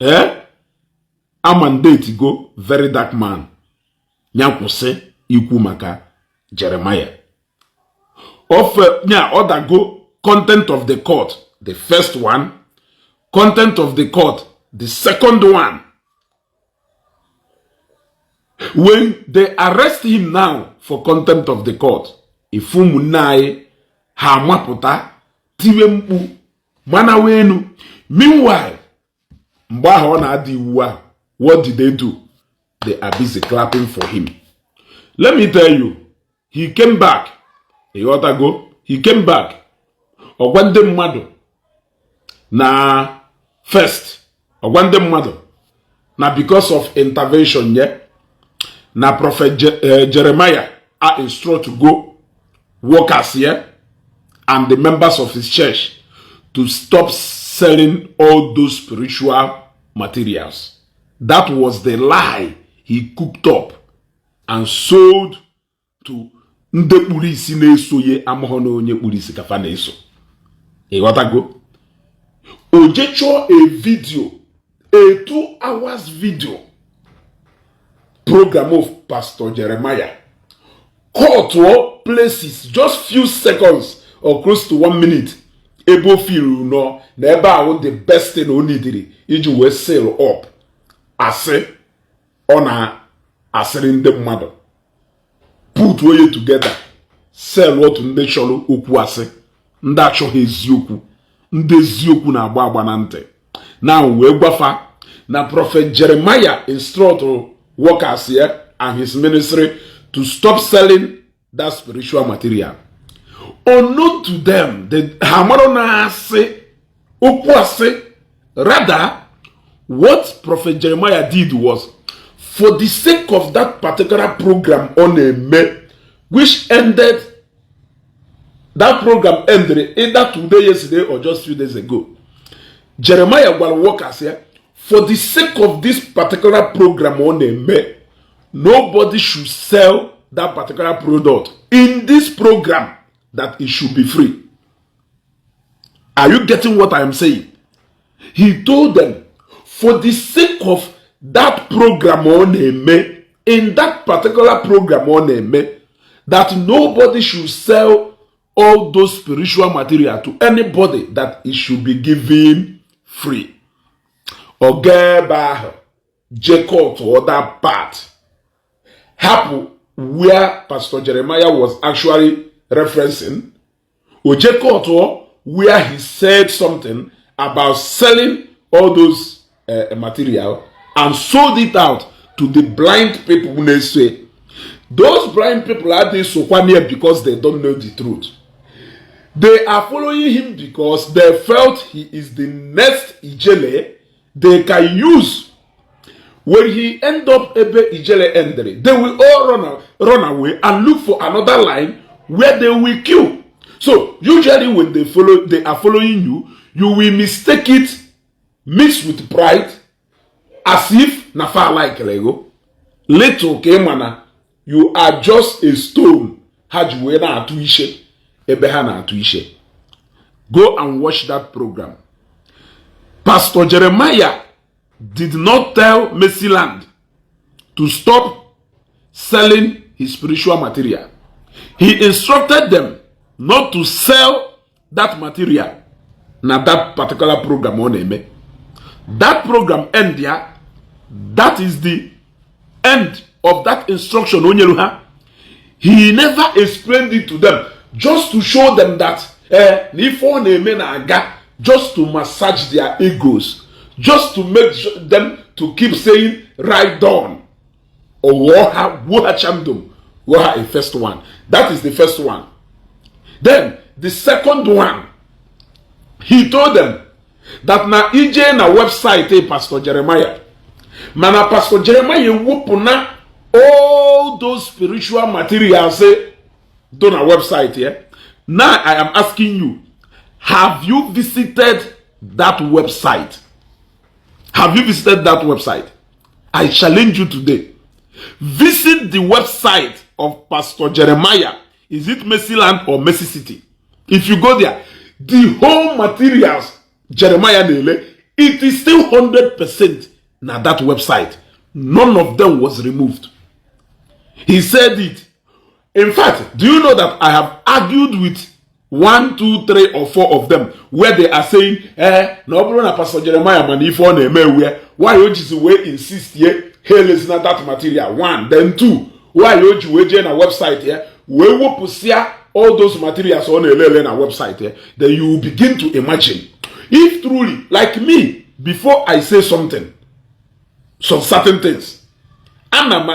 Eh, a mandate go Very Dark Man ya kwụsị ikwu maka Jeremiah. Ofe nya ọdago contempt of the court, the first one, contempt of the court, the second one. When they arrest him now for contempt of the court, ifu ụmụnne anyị ha amapụta tiwe mkpu manawa enu. Meanwhile, mgbe ahụ ọ na-ada iwu ahụ, what did they do? They are busy clapping for him. Let me tell you, he came back. Ịghọtago? He came back, ọgwa ndị mmadụ na first, ọgwa ndị mmadụ na because of intervention ye na Prophet Jeremiah are instructed to go workers here and the members of his church to stop selling all those spiritual materials. That was the lie he cooked up and sold to ndị kpuru isi na-esonye amụghọ na onye kpuru isi kafa na-eso. Ịghọtago? O je chọọ a video, a 2 hours video program of Pastor Jeremiah, cut all places, just few seconds or close to one minute, ebe o firu nọ na ebe ahụ, the best thing o nidiri iji wee sell up asị ọ na-asịrị ndị mmadụ, put onye together, sell otu ndị chọrọ okwu asị, ndị achọghị eziokwu, ndị eziokwu na-agba agba na ntị na wee gwafa na Prophet Jeremiah instruct workers here and his ministry to stop selling that spiritual material. Unknown to them, ha mara na asị, okwu asị. Rather, what Prophet Jeremiah did was, for the sake of that particular program ọ na-eme, which ended, that program ended either today, yesterday or just few days ago. Jeremiah gwara workers ya, for the sake of this particular program ọ na-eme, nobody should sell that particular product in this program, that it should be free. Are you getting what I am saying? He told them, for the sake of that program ọ na-eme, in that particular program ọ na-eme, that nobody should sell all those spiritual material to anybody, that it should be given free. Ọ gaa ebe ahụ je cut other part, hapụ where Pastor Jeremiah was actually referencing, o je cut where he said something about selling all those material and sold it out to the blind people na-eso. Those blind people adịghị sokwa near because they don't know the truth. They are following him because they felt he is the next Ijele they can use. When he end up ebe Ijele ended, they will all run away and look for another line where they will kill. So usually when they follow, they are following you, you will mistake it, mixed with pride, as if na fa like lego. Little ka ịma na you are just a stone ha ji wee na-atụ ishe ebe ha na-atụ ishe. Go and watch that program. Pastor Jeremiah did not tell Mercyland to stop selling his spiritual material. He instructed them not to sell that material na that particular program ọ na-eme. That program end ya. That is the end of that instruction o nyere ha. He never explained it to them, just to show them that na ife ọ na-eme na-aga, just to massage their egos, just to make them to keep saying "right on". Or ghọọ ha, gbuo ha chamdom, ghọọ ha. A first one, that is the first one. Then the second one, he told them that na ije na website Pastor Jeremiah, mana Pastor Jeremiah ewepụ na all those spiritual materials do na website yeah. Now I am asking you, have you visited that website? Have you visited that website? I challenge you today, visit the website of Pastor Jeremiah. Is it Mercyland or Mercy City? If you go there, the whole materials Jeremiah na-ele It is still 100% na that website. None of them was removed. He said it. In fact, do you know that I have argued with one, two, three, or four of them where they are saying, na ọ bụrụ na Pastor Jeremiah mana ife ọ na-eme ewe, why o jizi wee insist ye ha elezina that material? One. Then two, why o ji wee jee na website ya wee wepụsịa all those materials ọ na-ele ele na website ya? Then you will begin to imagine if truly, like me, before I say something, some certain things, ana m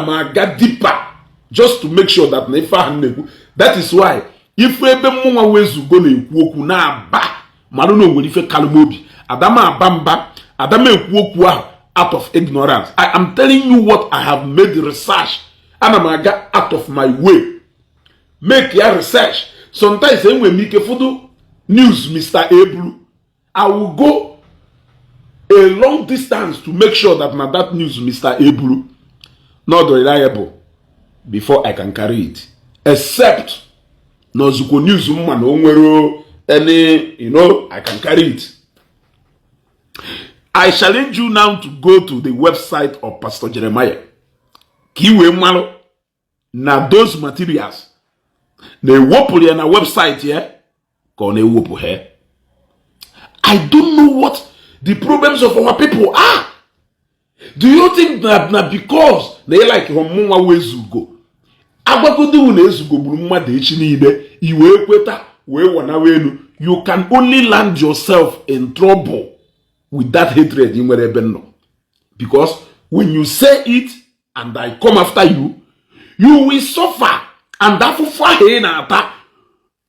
aga deeper just to make sure that na ife ahụ m na-ekwu. That is why ife ebe mmụnwa wezugo na-ekwu okwu na-aba marụ na o nwere ife kalụ m obi. Adama aba mba, adama ekwu okwu ahụ out of ignorance. I am telling you what I have made research. Ana m aga out of my way make ya research. Sometimes enwere m ike fụdụ news Mr. Ebulu, I will go a long distance to make sure that na that news Mr. Ebulu not reliable before I can carry it, except na ozugbo news mma na o nwere any, I can carry it. I challenge you now to go to the website of Pastor Jeremiah ka ị wee malụ na those materials na-ewepụrụ ya na website ya ka ọ na-ewepụ ha. I don't know what the problems of our people are. Do you think na because na ị like mụnwa wezugo agwagodo na ezugo gburu mmadụ echi niile, i wee kweta wee wanawa elu? You can only land yourself in trouble with that hatred ị nwere ebe nọ, because when you say it and I come after you, you will suffer, and afụfụ ahụ ị na-ata,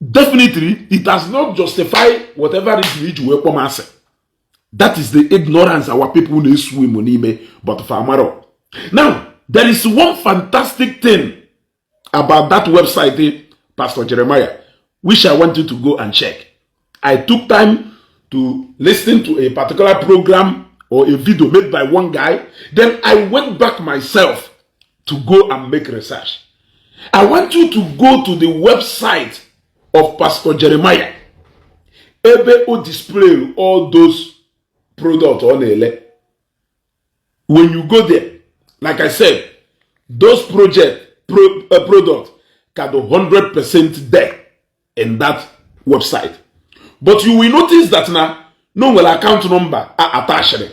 definitely it does not justify whatever reason iji wee kpọm asị. That is the ignorance our people na-eswim n'ime, but for amaro. Now, there is one fantastic thing about that website, Pastor Jeremiah, which I want you to go and check. I took time to listen to a particular program or a video made by one guy. Then I went back myself to go and make research. I want you to go to the website of Pastor Jeremiah ebe o display all those products ọ na-ele. When you go there, like I said, those product can do 100% there in that website, but you will notice that na no nwere account number a attached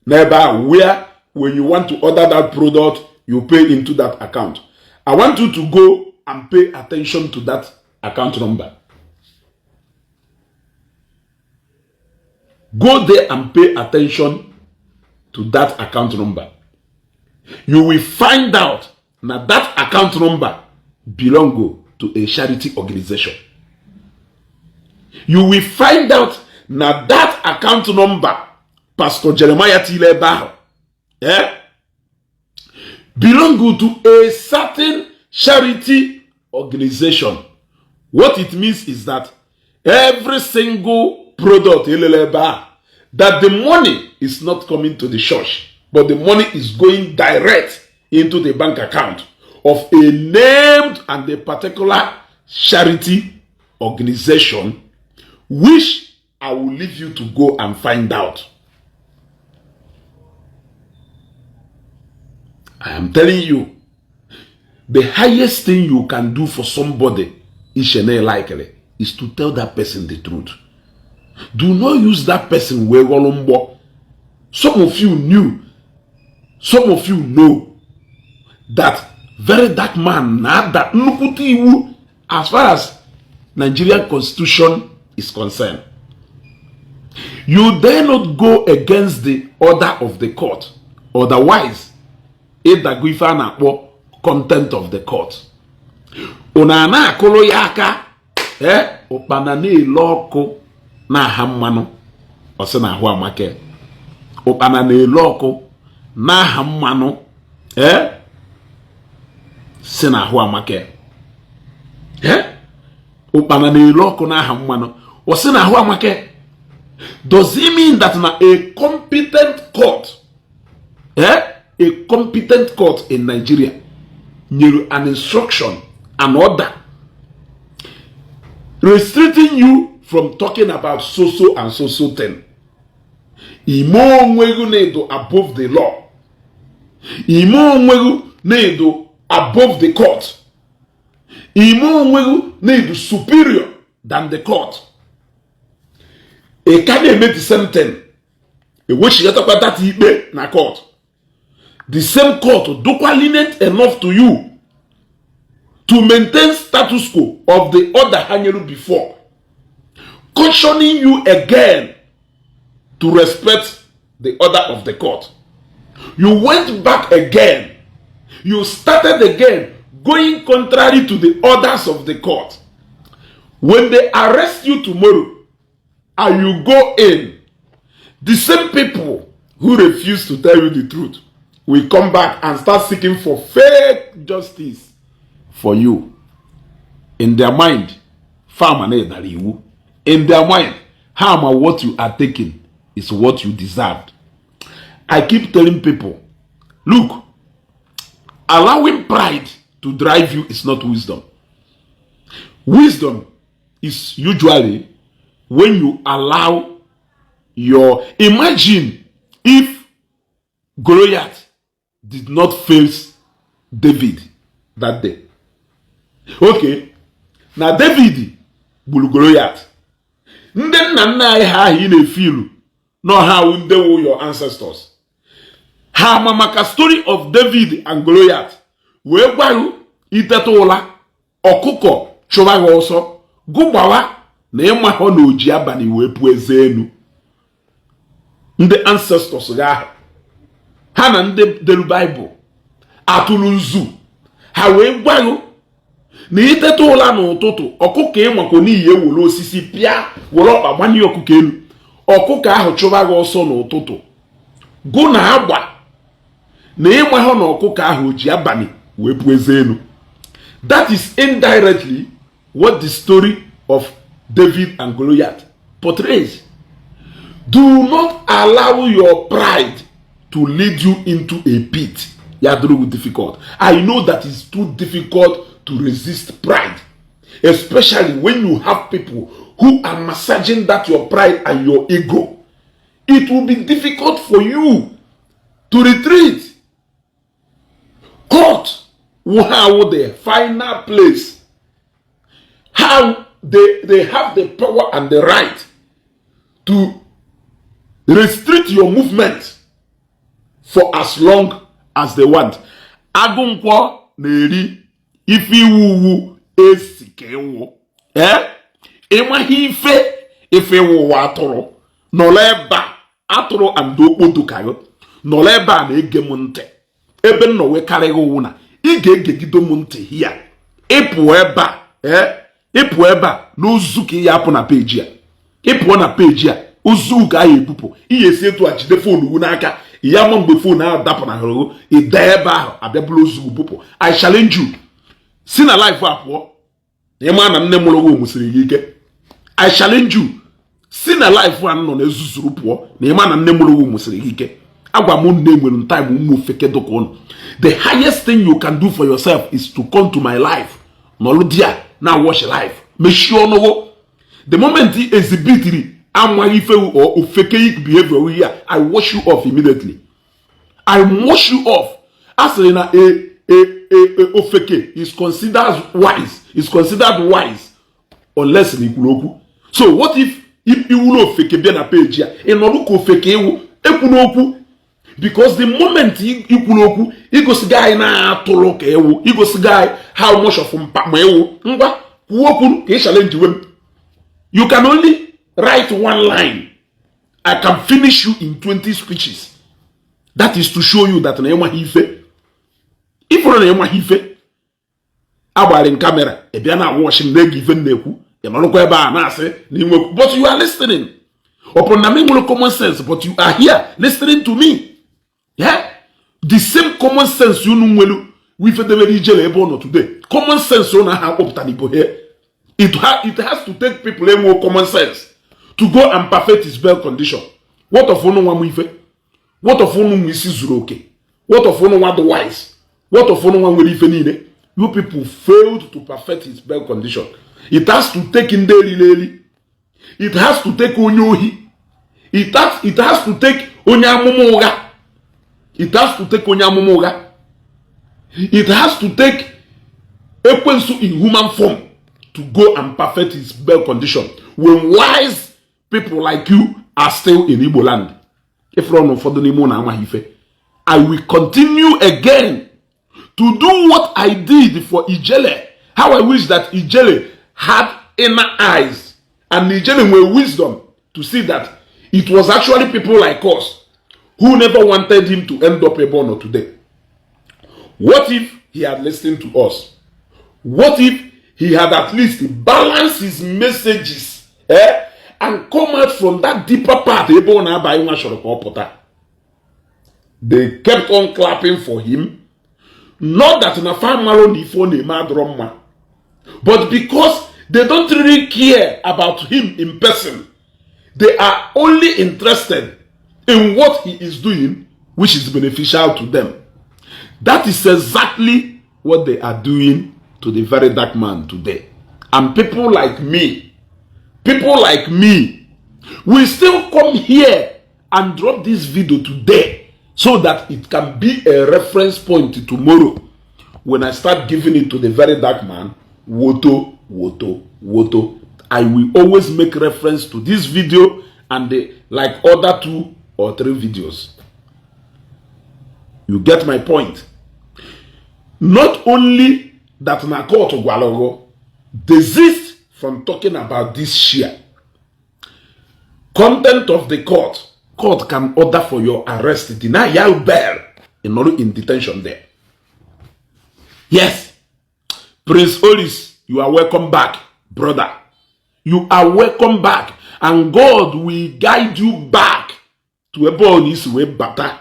n'ebe ahụ where when you want to order that product, you pay into that account. I want you to go and pay attention to that account number. Go there and pay attention to that account number. You will find out na that account number belong to a charity organization. You will find out na that account number Pastor Jeremiah tile ebe ahụ belong to a certain charity organization. What it means is that every single product elele ebe ahụ, that the money is not coming to the church, but the money is going direct into the bank account of a named and a particular charity organization, which I will leave you to go and find out. I am telling you, the highest thing you can do for somebody ishene likely is to tell that person the truth. Do not use that person wee ghọrọ mgbọ. Some of you knew, some of you know that very dark man na-ada nnukwute iwu as far as Nigerian constitution is concerned. You dare not go against the order of the court, otherwise ịdago ife a na-akpọ contempt of the court. Unu a na-akụrụ ya aka, ee, ụkpana na-ele ọkụ na-aha mmanụ, ọ sị na ahụ amake. Ụkpana na-ele ọkụ na-aha mmanụ, ee, si na ahụ amake. Ee, ụkpana na-ele ọkụ na-aha mmanụ, ọ sị na ahụ amake. Does it mean that na a competent court, a competent court in Nigeria nyere an instruction, an order restricting you from talking about so so and so so thing? Ime onwe gị na-edo above the law, ime onwe gị na-edo above the court, ime onwe gị na-edo superior than the court. Ị ka na-eme the same thing, ewechigatakwa data ikpe na court. The same court dụkwa lenient enough to you to maintain status quo of the order ha nyere before, cautioning you again to respect the order of the court. You went back again, you started again going contrary to the orders of the court. When they arrest you tomorrow and you go in, the same people who refuse to tell you the truth will come back and start seeking for fake justice for you. In their mind, fa ma na ịdara iwu. In their mind, ha ma what you are taking is what you deserved. I keep telling people, look, allowing pride to drive you is not wisdom. Wisdom is usually when you allow your, imagine if Goliath did not face David that day. Okay, na David gburu Goliath. Ndị nna nna anyị ha ahụ ị na-efe ilu n'ọha awụ ndị wụ your ancestors. Ha ama maka story of David and Goliath wee gwa gị iteta ụla, ọkụkọ chụba gị ọsọ, gụgbawa na ịmahọ na oji abalị wee pụọ eze enu. Ndị ancestors gị ahụ, ha na ndị delu Baịbụl atụrụ nzu ha wee gwa gị na iteta ụla n'ụtụtụ, ọkụkọ ịmakwa n'ihi ewere osisi pịa, were ọkpa gbanye ọkụkọ elu, ọkụkọ ahụ chụba gị ọsọ n'ụtụtụ, gụ na agba na ịmahụ na ọkụkọ ahụ ji abalị wee pụọ eze elu. That is indirectly what the story of David and Goliath portrays. Do not allow your pride to lead you into a pit. Ya dịrị difficult. I know that it's too difficult to resist pride, especially when you have people who are massaging that your pride and your ego. It will be difficult for you to retreat. Court will have the final place. How they have the power and the right to restrict your movement for as long as they want. Agụnkwọ na-eri ife iwu uwu esi ka ịwụ ee ịmaghị ife ife iwu ụwa atụrụ nọrọ ebe a, atụrụ and okpoto ka gị nọrọ ebe a na-ege m ntị. Ebe m nọ wee karịghị ụwụ na ị ga-egegido m ntị hia. Ịpụ ebe a, ee, ịpụ ebe a n'ozu ka ị ya apụ na peji a. Ịpụọ na peji a, ozu ka a ya ebupụ. Ị ga-esi etu a jide phone wu n'aka ya ma mgbe phone ahụ dapụ na hụrụ ịda ebe ahụ abịa bụrụ ozu bupụ. I challenge you, si na live a pụọ na ịma na nne mụrụ gị mụsiri gị ike. I challenge you, si na live a nọ na ezuzuru pụọ na ịma na nne mụrụ gị mụsiri gị ike. Agwa m nne nwere time ụmụ ofeke dụka ụnụ. The highest thing you can do for yourself is to come to my live, nọlụ dia na watch live, mechie ọnụgụ. The moment ị exhibitiri amaghị ife or ofeke behavior here, I wash you off immediately. I wash you off. A sịrị na a ofeke is considered wise unless na ikwuru okwu. So what if iwuru ofeke bịa na peji a, ị nọdụ ka ofeke iwu ekwu n'okwu? Because the moment ikwuru okwu, igosigo anyị na-atụrụ ka ewu, igosigo anyị how much of mpa ma ewu. Ngwa, kwuo okwu ka ị challenge we m. You can only write one line, I can finish you in 20 speeches. That is to show you that na ịmaghị ife ifụrụ na ịmaghị ife. Agbara m camera, ị bịa na watch m na-ege ife m na-ekwu. Ị nọrọkwa ebe a na-asị na inwe, but you are listening upon na m nwere common sense, but you are here listening to me. Yeah, the same common sense unu nwere ife debere ijele ebe ọ nọ today. Common sense unu ahụ akpọpụta n'Igbo here. It has to take people enwe common sense to go and perfect his bail condition. What of unu nwa m ife? What of unu nwa isi zuru oke? What of unu nwa dị wise? What of unu nwa nwere ife niile? You people failed to perfect his bail condition. It has to take ndị eriri eri, it has to take onye ohi. It has to take onye amụma ụgha. It has to take onye amụma ụgha. It has to take ekwensu in human form to go and perfect his bail condition when wise people like you are still in Igbo land. Ifụrụ na ụfọdụ n'ime ụnụ amaghị ife. I will continue again to do what I did for Ijele. How I wish that Ijele had inner eyes and Ijele nwere wisdom to see that it was actually people like us who never wanted him to end up ebe ọ nọ today. What if he had listened to us? What if he had at least balanced his messages, eh, and come out from that deeper part ebe ọ na-aba nwa chọrọ ka ọ pụta? They kept on clapping for him. Not that na fa malụ na ife ọ na-eme adịrọ mma, but because they don't really care about him in person. They are only interested in what he is doing, which is beneficial to them. That is exactly what they are doing to the Very Dark Man today. And people like me will still come here and drop this video today so that it can be a reference point tomorrow when I start giving it to the Very Dark Man. Woto, woto, woto. I will always make reference to this video and the like other two or three videos. You get my point? Not only that, na court gwalogo desist from talking about this share. Contempt of the court. Court can order for your arrest, deny your bail, in order in detention there. Yes. Prince Olis, you are welcome back, brother. You are welcome back. And God will guide you back to ebe ọ na isi wee bata.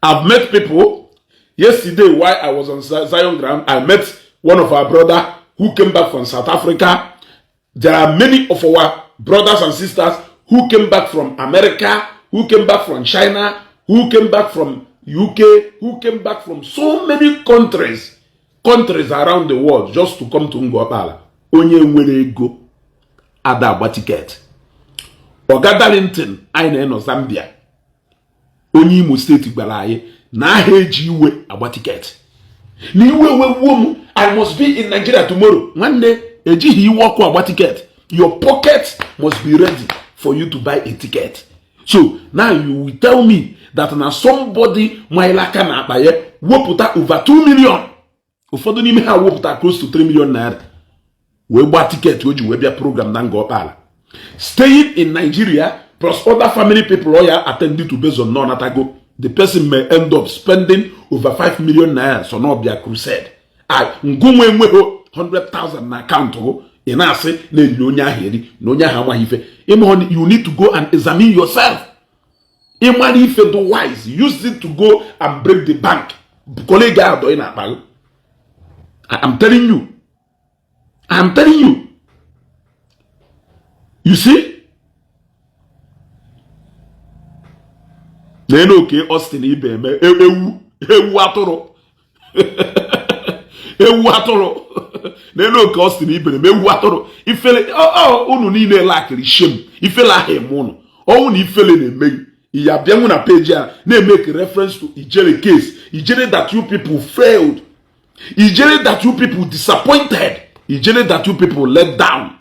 I've met people yesterday while I was on Zion ground. I met one of our brother who came back from South Africa. There are many of our brothers and sisters who came back from America, who came back from China, who came back from UK, who came back from so many countries around the world just to come to Ngopala. Onye nwere ego ada agba ticket. Oga Darlington anyị na-enọ Zambia, onye Imo State, gwara anyị na aha eji iwe agba ticket na iwe wewuo m, I must be in Nigeria tomorrow. Nwanne, ejighị iwe ọkụ agba ticket. Your pocket must be ready for you to buy a ticket. So now you will tell me that na somebody maịla aka na akpa ya wepụta over 2 million, ụfọdụ n'ime ha wepụta close to 3 million naira wee gbaa ticket o ji wee bịa program na Nga Ọkpala, staying in Nigeria plus other family people ọ ya attending to based on natago, the person may end up spending over 5 million naira. So na ọbịa crusade ngụnwe enweghị 100,000 na account gụ, ị na-asị na eriri onye ahụ eri na onye ahụ amaghị ife. Ịmahụ, you need to go and examine yourself. Ịmara ife, do wise, use it to go and break the bank. Colleague ahụ ị na-akpa. I am telling you, I am telling you. You see, na oke Austin ibe eme ewu ewu atụrụ ewu atụrụ n'elu oke Austin ibere m ewu atụrụ ifele unu niile lakịrị shame. Ifele ahụ eme unu ọnwụ na ifele na-emeghị ya bịanwu na page a na-emeke reference to Ijele case, Ijele that you people failed, Ijele that you people disappointed, Ijele that you people let down.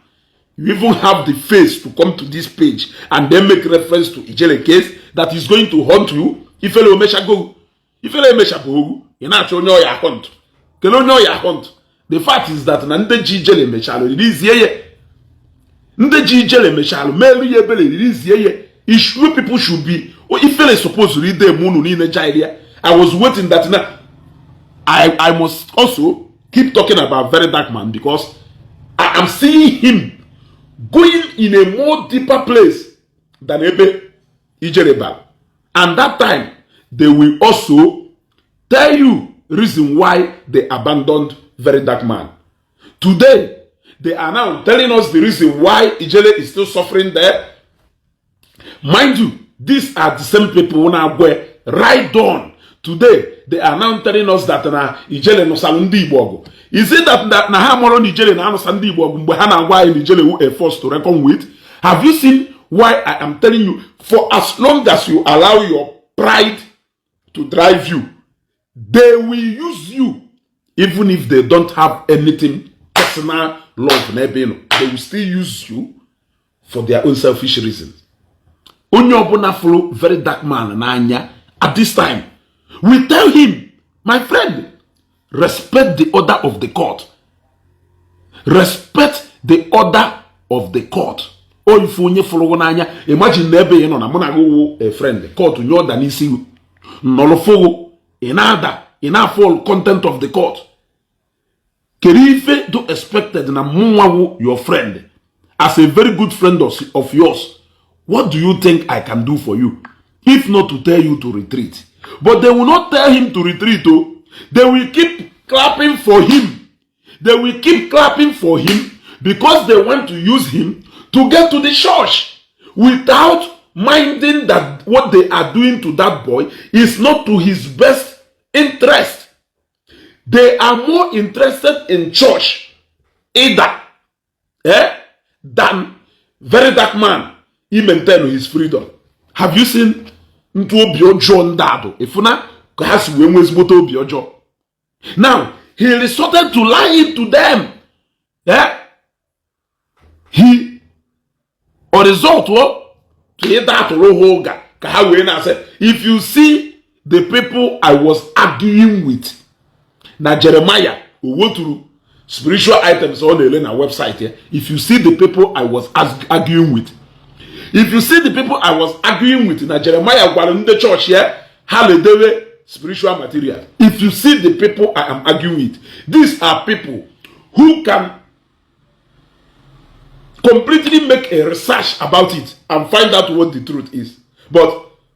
You even have the face to come to this page and then make reference to Ijele case that is going to haunt you. Ifele omechago, ifele emechabụ. Ị na-achọ onye ọya haunt. Kelee onye ọya haunt. The fact is that na ndị ji Ijele mechalụ ririzie ya, ndị ji Ijele mechalụ meelu ya ebere ririzie ya. You people should be ifele suppose ide eme unu niile jairia. I was waiting that now I must also keep talking about Very Dark Man because I am seeing him going in a more deeper place than ebe Ijele bara, and that time they will also tell you reason why they abandoned Very Dark Man. Today they are now telling us the reason why Ijele is still suffering there. Mind you, these are the same people now go right on. Today they are now telling us that na Ijele nụsara ndị Igbo ọgụ. Is it that na ha mụrụ na Ijele na-anụsa ndị Igbo ọgụ mgbe ha na-agwa anyị na Ijele wu a force to reckon with? Have you seen Why I am telling you, for as long as you allow your pride to drive you, they will use you. Even if they don't have anything personal love n'ebe ị nọ, they will still use you for their own selfish reasons. Onye ọbụla fụrụ Very Dark Man n'anya at this time, we tell him, "My friend, respect the order of the court. Respect the order of the court." O ife onye fụrụ gị n'anya, imagine na ebe ị nọ na mụ na gị wụ a friend, court nye order n'isi gị, nọrọfụgụ, ị na-ada, ị na-afall contempt of the court. Kedu ife do expected na mụnwa wụ your friend, as a very good friend of yours, what do you think I can do for you if not to tell you to retreat? But they will not tell him to retreat. Oh, they will keep clapping for him. They will keep clapping for him because they want to use him to get to the church without minding that what they are doing to that boy is not to his best interest. They are more interested in church either than Very Dark Man. He maintain his freedom. Have you seen ntụ obi ọjọọ ndị adụ ịfụna ka ha si wee nwee ezigbote obi ọjọọ? Now he resorted to lying to them. He o resort to ịda atụrụ ha ụga ka ha wee na-asị, "If you see the people I was arguing with na Jeremiah o woturu spiritual items ọ na-ele na website ya, if you see the people I was arguing with, if you see the people I was arguing with na Jeremiah gwara ndị chọọchị ya ha ledewe spiritual material, if you see the people I am arguing with, these are people who can completely make a research about it and find out what the truth is." But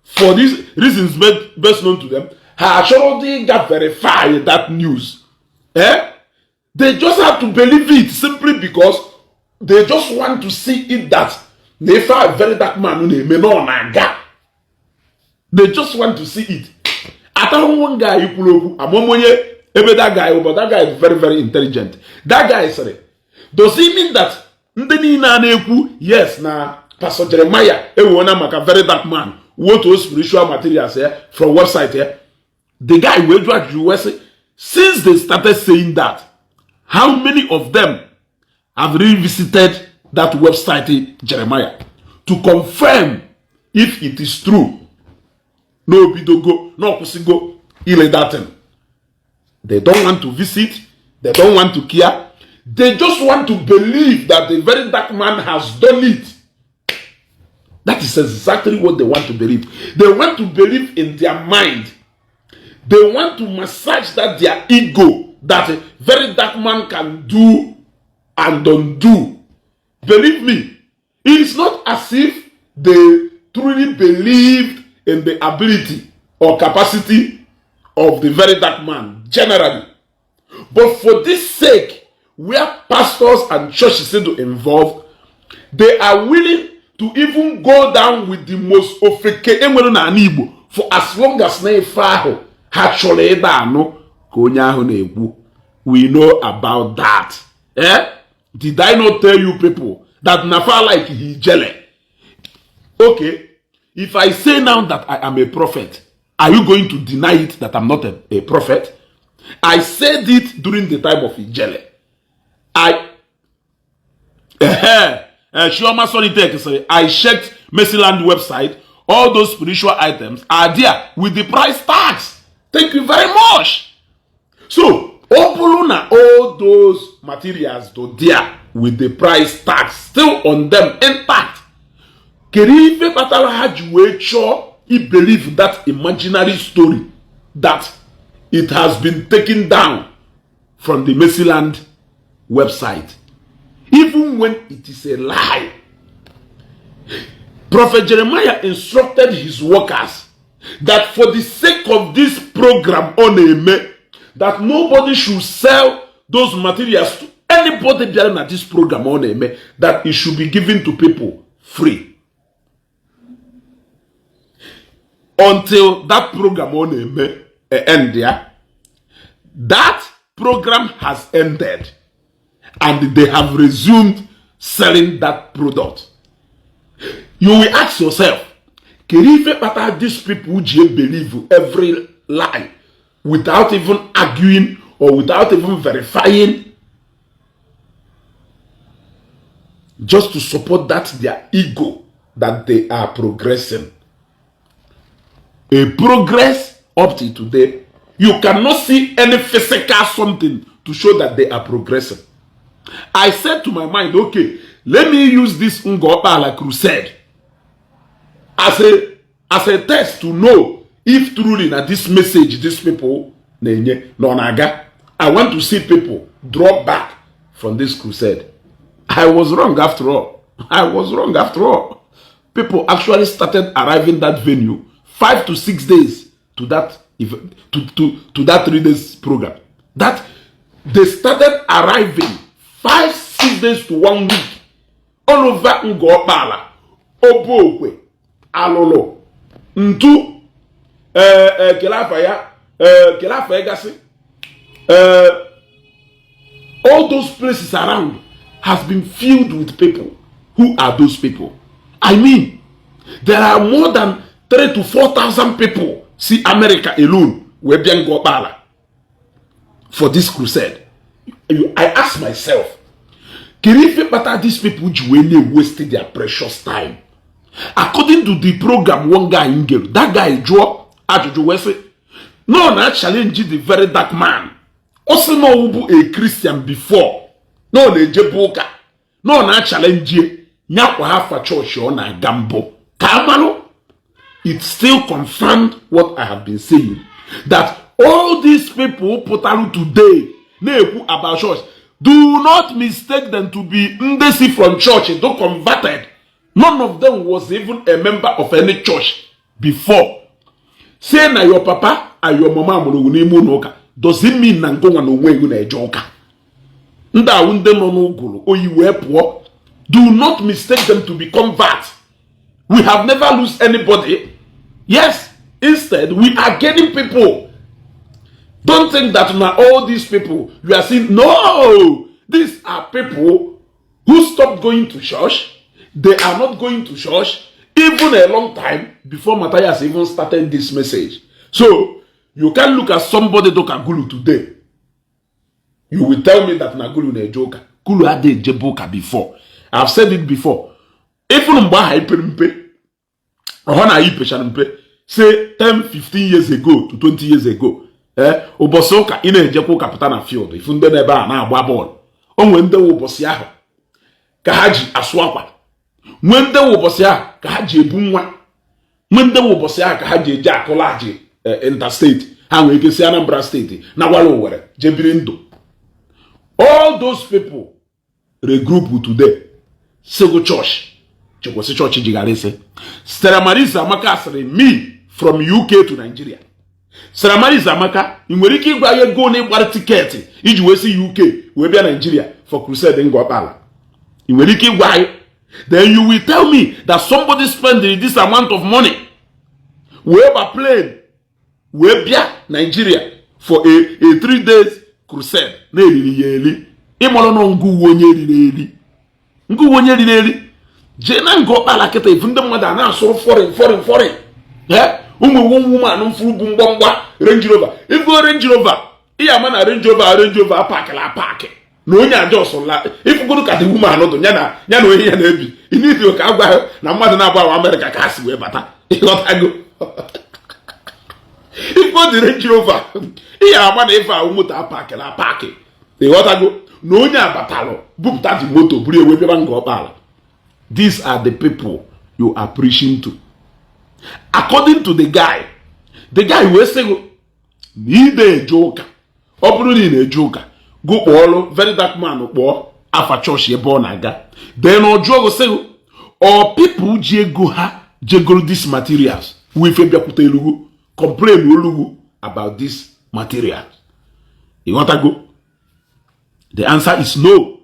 for these reasons best known to them, ha achọrọ dị ga verify that news. Eh? They just have to believe it simply because they just want to see it that na ife a Very Dark Man na-eme na ọ na-aga. They just want to see it. Atahụhụ guy kwuru okwu amam onye ebe that guy, but that guy is very, very intelligent. That guy sịrị, "Does it mean that ndị niile a na-ekwu yes na Pastor Jeremiah ewuona maka Very Dark Man wotuo spiritual materials ya from website ya?" The guy wee jụọ ajụjụ wee sị, "Since they started saying that, how many of them have revisited that website Jeremiah to confirm if it is true na obidogo na ọkwụsịgo ile that thing?" They don't want to visit. They don't want to care. They just want to believe that the Very Dark Man has done it. That is exactly what they want to believe. They want to believe in their mind. They want to massage that their ego that a Very Dark Man can do and undo. Believe me, it is not as if they truly believed in the ability or capacity of the Very Dark Man generally. But for this sake, where pastors and churches seem to involved, they are willing to even go down with the most ofeke enwere n'ala Igbo for as long as na ife ahụ ha chọrọ ịda anụ ka onye ahụ na-ekwu. We know about that. Eh? Did I not tell you people that Nafa like Ijele? Okay, if I say now that I am a prophet, are you going to deny it that I'm not a prophet? I said it during the time of Ijele. I Chioma Solitech say, "I checked Mercyland website. All those spiritual items are there with the price tags." Thank you very much. So, ọ bụrụ na all those materials do there with the price tags still on them intact, kedu ife kpatara ha ji wee chọọ i believe that imaginary story that it has been taken down from the Mercyland website, even when it is a lie? Prophet Jeremiah instructed his workers that for the sake of this program ọ na-eme, that nobody should sell those materials to anybody bịara na this program ọ na-eme, that it should be given to people free until that program ọ na-eme end ya. That program has ended and they have resumed selling that product. You will ask yourself, kedu ife kpatara these people ji believe every lie without even arguing or without even verifying, just to support that their ego that they are progressing? A progress up to today, you cannot see any physical something to show that they are progressing. I said to my mind, okay, let me use this Ngor Okpala crusade as a test to know if truly na this message these people na-enye na ọ na-aga. I want to see people drop back from this crusade. I was wrong after all. I was wrong after all. People actually started arriving that venue 5 to 6 days to that 3 days program. That they started arriving 5, 6 days to one week all over Ngor Okpala, Obokwe, Alụlụ, Ntu, kele afa ya, kele afa ya gasị, all those places around has been filled with people. Who are those people? I mean, there are more than 3 to 4 thousand people si America alone wee bịa Ngor Okpala for this crusade. I ask myself, kedu ife kpata these people ji wee na-waste their precious time? According to the program one guy ngere, that guy jụọ ajụjụ wee sị no na challenge the very dark man. Ọ sị na ọ bụ a Christian before, na ọ na-ejebu ụka, na ọ na-challenge nyakwa afa chọọchị ọ na-aga mbụ ka amalụ. It still confirmed what I have been saying, that all these people pụtara today na-ekwu about church, do not mistake them to be ndị si from church do converted. None of them was even a member of any church before. Say na your papa and your mama mụrụ gị n'ime ụlọ ụka does it mean na ngụnwa na onwe gị na-eje ụka? Ndị awụ ndị nọ n'ụgụrụ oyi wee pụọ. Do not mistake them to be convert. We have never lose anybody. Yes, instead we are gaining people. Don't think that na all these people you are seeing. No, these are people who stopped going to church. They are not going to church even a long time before Matthias even started this message. So you can look at somebody dịka Gulu today, you will tell me that na Gulu na-eje ụka. Gulu adịghị ejebe ụka before. I've said it before. Even mgbe aha ipere mpe, ọhọ na anyị pechara mpe, say 10 15 years ago to 20 years ago, ụbọchị ụka ị na-ejekwa ụka pụta na field, ifu ndị n'ebe a na-agba bọọlụ. O nwee ndị wụ ụbọchị ahụ ka ha ji asụ akwa, nwee ndị wụ ụbọchị ahụ ka ha ji ebu nwa, nwee ndị wụ ụbọchị ahụ ka ha ji eje akụlaji interstate. Ha nwere ike si Anambra Steeti na gwara Owerri jee biri ndụ. All those people regroup today, single church chekwasị chọọchị jighara ise. Sarah Marisa Amaka sịrị me from UK to Nigeria. Sarah Marisa Amaka, ị nwere ike ịgwa ya ego na ịgbara ticket iji wee si UK wee bịa Nigeria for crusade Ngor Okpala? Ị nwere ike ịgwa anyị? Then you will tell me that somebody spend this amount of money wee gba plane wee bịa Nigeria for a 3 days crusade na-eriri ya eri. Ịmụrụ na ngụ uwe onye eriri eri, ngụ uwe onye eriri eri jee na Ngor Okpala kịta, ifu ndị mmadụ a na-asụrụ foreign, foreign, foreign. Ụmụ iwu woman mfuru bụ mgbamgba Range Rover. Ifu Range Rover, ihe ama na Range Rover, Range Rover apakịla apakị na onye ajọsụla. Ifugoro ka the woman dụ ya na ya na onye ya na-ebi inidio ka agwa na mmadụ na-agba awa Amerịka ka ha si wee bata. Ịghọtago? Ife o dị Range Rover, ihe ama na ife ahụ moto apakịla apakị. Ịghọtago na onye abatalụ bupụta dị moto buru ewe bịaba Ngor Okpala. These are the people you are preaching to. According to the guy, the guy wee sị gị na ide eje ụka. Ọ bụrụ na ị na-eje ụka, gụ kpọọlụ very dark man, kpọọ afa chọọchị ebe ọ na-aga. Then ọ jụọ gị sị gị, ọ people ji ego ha jegoro these materials wee ife bịakwute elugu complain olugu about this materials? Ịghọtago? The answer is no.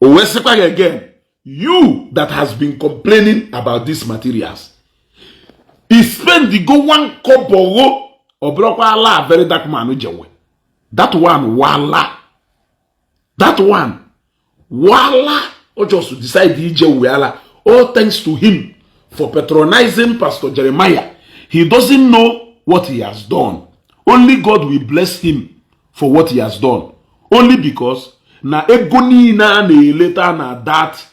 O wee sịkwa gị again, you that has been complaining about these materials, he spend the go one kobo. Ọ bụrụkwa ala very dark man jewe that one, wala that one, wala o just decide ije wee ala. All thanks to him for patronizing Pastor Jeremiah. He doesn't know what he has done. Only God will bless him for what he has done, only because na ego niile a na-eleta na that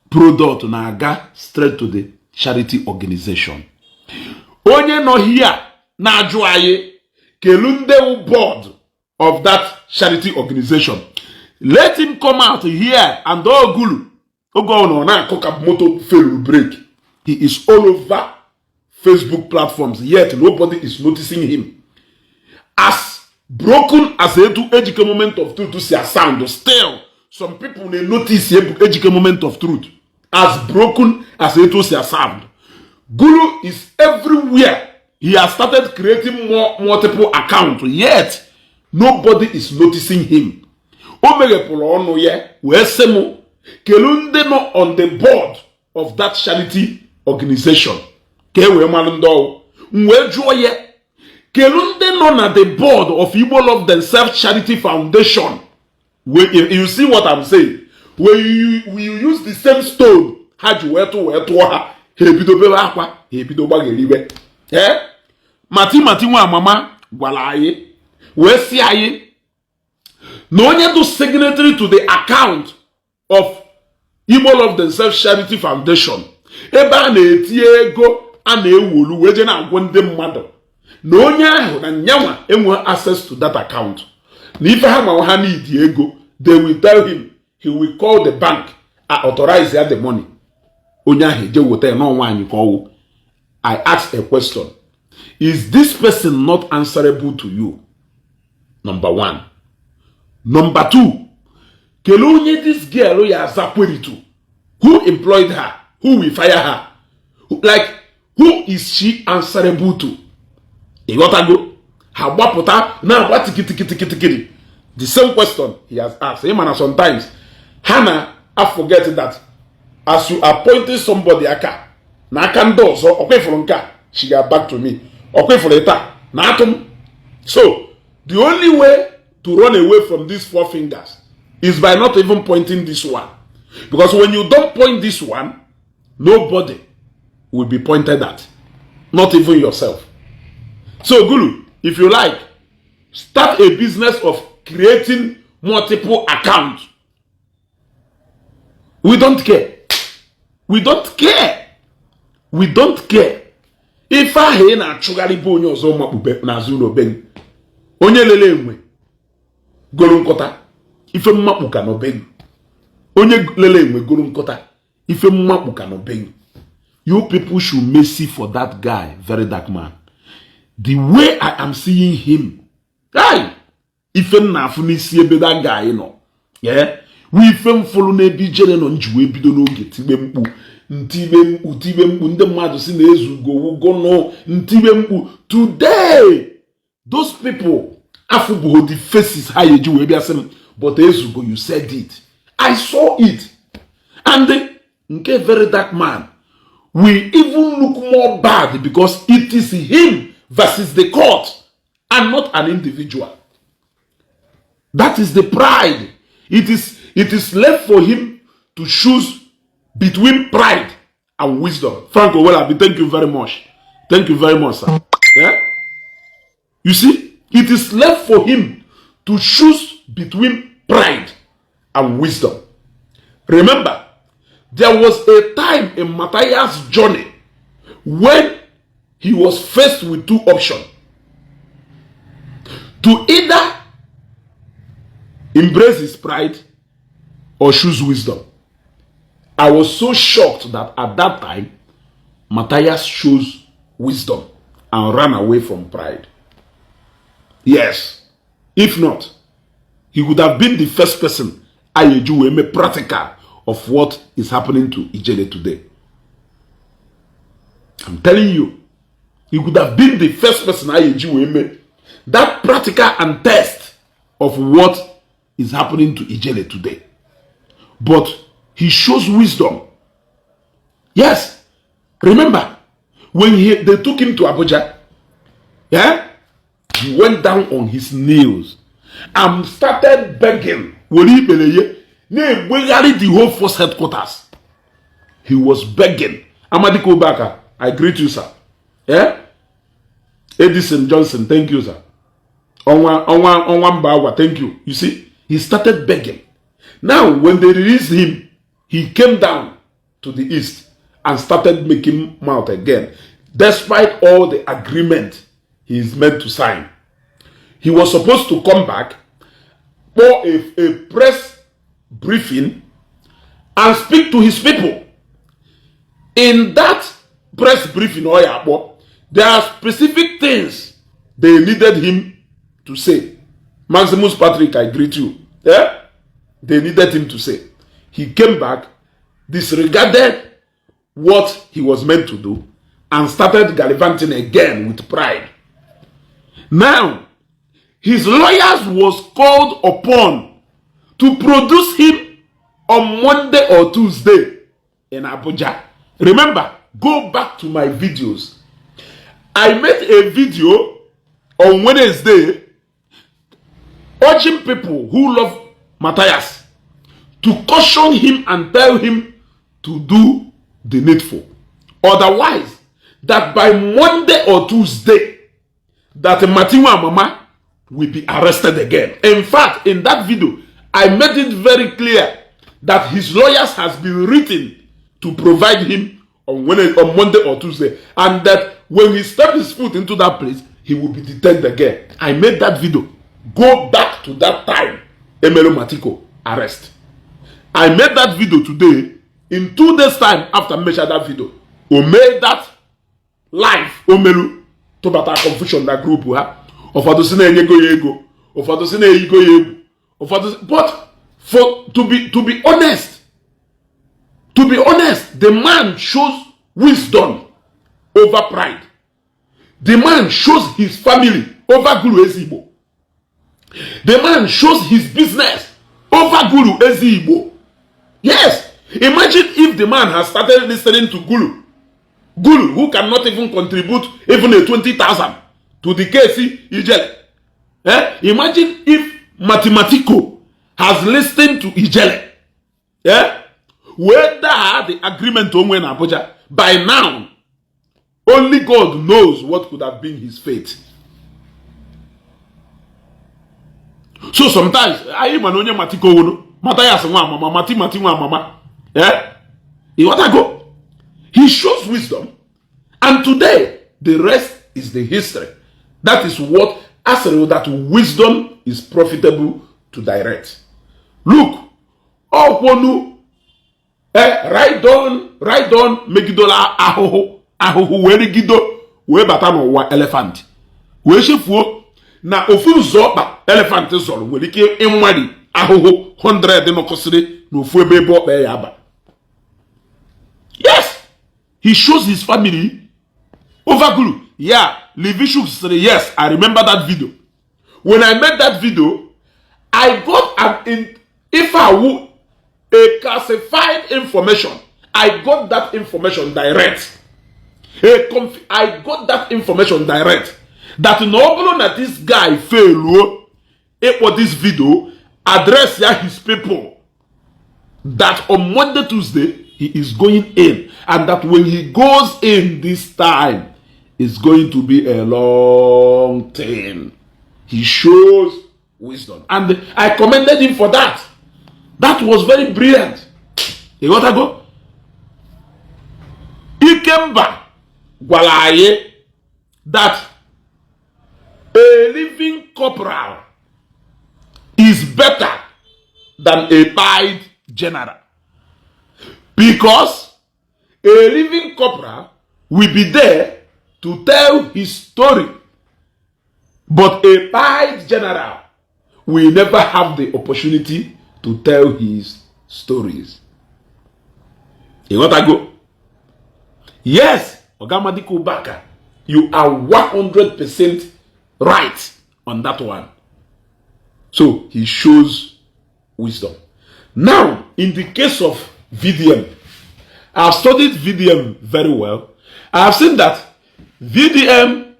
product na-aga straight to the charity organization. Onye nọ here na-ajụ anyị kelu ndị board of that charity organization, let him come out here. And ogulu oge ọ nọ na-akụ ka moto fail brake, he is all over Facebook platforms, yet nobody is noticing him. As broken as etu Ejike Moment of Truth si sound, still some people na notice Ejike Moment of Truth. As broken as etu si sound, Guru is everywhere. He has started creating more multiple accounts, yet nobody is noticing him. O meghepụrụ ọnụ ya wee sị m kelu ndị nọ on the board of that charity organization ka e wee malụ ndị ọwụ. M wee jụọ ya kelu ndị nọ na the board of Igbo Love Themselves Charity Foundation. You see what I'm saying? When you use the same stone ha ji wee tụ wee tụọ ha, ha ebido bebe akwa, ha ebido gbagheriwe. Ee, mati mati nwa amama gwara anyị wee sị anyị na onye dị signatory to the account of Igbo Love Themselves Charity Foundation, ebe a na-etinye ego a na-ewolu wee jee na-agwọ ndị mmadụ, na onye ahụ na nyanwa enwe access to that account, na ife ha ma ha need ego, they will tell him, he will call the bank, authorize ya the money, onye ahụ eje weta ya n'ọnwa anyị ka ọwụ. I ask a question: is this person not answerable to you? Number one. Number two, kelee onye this girl ya aza query to? Who employed her? Who will fire her? Like, who is she answerable to? Ịghọtago? Ha gbapụta na-agba tikitikitikiri. The same question he has asked. Ịma na sometimes ha na I forget that as you appointed somebody, aka na aka ndị ọzọ ọkwa ifuru nke a she got back to me, ọkwa ifuru ịta na atụ m. So the only way to run away from these four fingers is by not even pointing this one, because when you don't point this one, nobody will be pointed at, not even yourself. So Guru, if you like, start a business of creating multiple accounts. We don't care, we don't care, we don't care. Ife ahụ ị na-achụgharị bụ onye ọzọ makpube n'azụ ụlọ be gị. Onye lele enwe goro nkọta ife mmakpu ka n'obe gị. Onye lele enwe goro nkọta ife mmakpu ka n'obe gị. You people should mercy for that guy, Very Dark Man. The way I am seeing him, guy, ife m na-afụ n'isi ebe that guy nọ, yeah, wụ ife m fụrụ n'ebe ijere nọ nji wee bido n'oge tibe mkpu, ntibe mkpu, tibe mkpu. Ndị mmadụ si na ezugo wugonụ ntibe mkpu. Today those people afụbụghị the faces ha eji wee bịa sị m, "But ezugo, you said it, I saw it." And nke Very Dark Man will even look more bad because it is him versus the court and not an individual. That is the pride. It is left for him to choose between pride and wisdom. Frank Owelabi, thank you very much. Thank you very much, sir. Yeah? You see, it is left for him to choose between pride and wisdom. Remember, there was a time in Matthias' journey when he was faced with two options: to either embrace his pride or choose wisdom. I was so shocked that at that time, Matthias chose wisdom and ran away from pride. Yes. If not, he would have been the first person Ayeju will make practical of what is happening to Ijele today. I'm telling you, he could have been the first person Ayeju will make that practical and test of what is happening to Ijele today. But he shows wisdom. Yes. Remember, when they took him to Abuja, yeah, he went down on his knees and started begging. Were ikpere ya na-egbegharị the whole force headquarters. He was begging. Amadiko Ubaka, I greet you, sir. Eh? Edison Johnson, thank you, sir. Onwa Onwa Onwa Mbawa, thank you. You see, he started begging. Now, when they released him, he came down to the east and started making mouth again, despite all the agreement he is meant to sign. He was supposed to come back for a press briefing and speak to his people. In that press briefing, there are specific things they needed him to say. Maximus Patrick, I greet you. Yeah? They needed him to say. He came back, disregarded what he was meant to do, and started gallivanting again with pride. Now, his lawyers was called upon to produce him on Monday or Tuesday in Abuja. Remember, go back to my videos. I made a video on Wednesday urging people who love Matthias to caution him and tell him to do the needful. Otherwise, that by Monday or Tuesday, that Matiwa Mama will be arrested again. In fact, in that video, I made it very clear that his lawyers has been written to provide him on Wednesday, on Monday or Tuesday, and that when he steps his foot into that place, he will be detained again. I made that video. Go back to that time, Emelo Matiko arrest. I made that video today. In 2 days' time after I made that video, o made that live omelu tụbata confusion na group ha. Ụfọdụ si na-enyego ya ego, ụfọdụ si na-eyigo ya egwu, ụfọdụ. But for to be honest, to be honest, the man shows wisdom over pride. The man shows his family over Guru Ezigbo. The man shows his business over Guru Ezigbo. Yes, imagine if the man has started listening to Guru. Guru who cannot even contribute even a 20,000 to the case Ijele. Eh? Imagine if Mathematico has listened to Ijele. Eh? Whether the agreement onwe in Abuja, by now, only God knows what could have been his fate. So sometimes, anyị ma na onye Matiko wunu, Matthias nwa mama, Mati Mati nwa mama. Eh? Ịghọtago? He shows wisdom. And today, the rest is the history. That is what asịrị that wisdom is profitable to direct. Look, ọkwọnu eh, right on megidola ahụhụ ahụhụ wee rigido wee bata n'ụwa elephant wee chefuo na ofu nzọ ọkpa elephant zọrọ nwere ike ịnwari ahụhụ 100 nọkọsịrị n'ofu ebe ebe ọkpa ya aba. Yes, he shows his family over Guru. Yeah, Levishuk said, yes, I remember that video. When I made that video, I got an in, if I would a classified information. I got that information direct. I got that information direct. That na ọ bụrụ na this guy fail ịkpọ this video, address ya his people that on Monday, Tuesday, he is going in, and that when he goes in this time, it's going to be a long thing. He shows wisdom, and I commended him for that. That was very brilliant. You got to go. Ikemba gwara anyị that a living corporal is better than a pied general, because a living corporal will be there to tell his story, but a pied general will never have the opportunity to tell his stories. Ịghọtago? Yes, Ogamadiko Ubaka, you are 100% right on that one. So he shows wisdom. Now, in the case of VDM, I've studied VDM very well. I have seen that VDM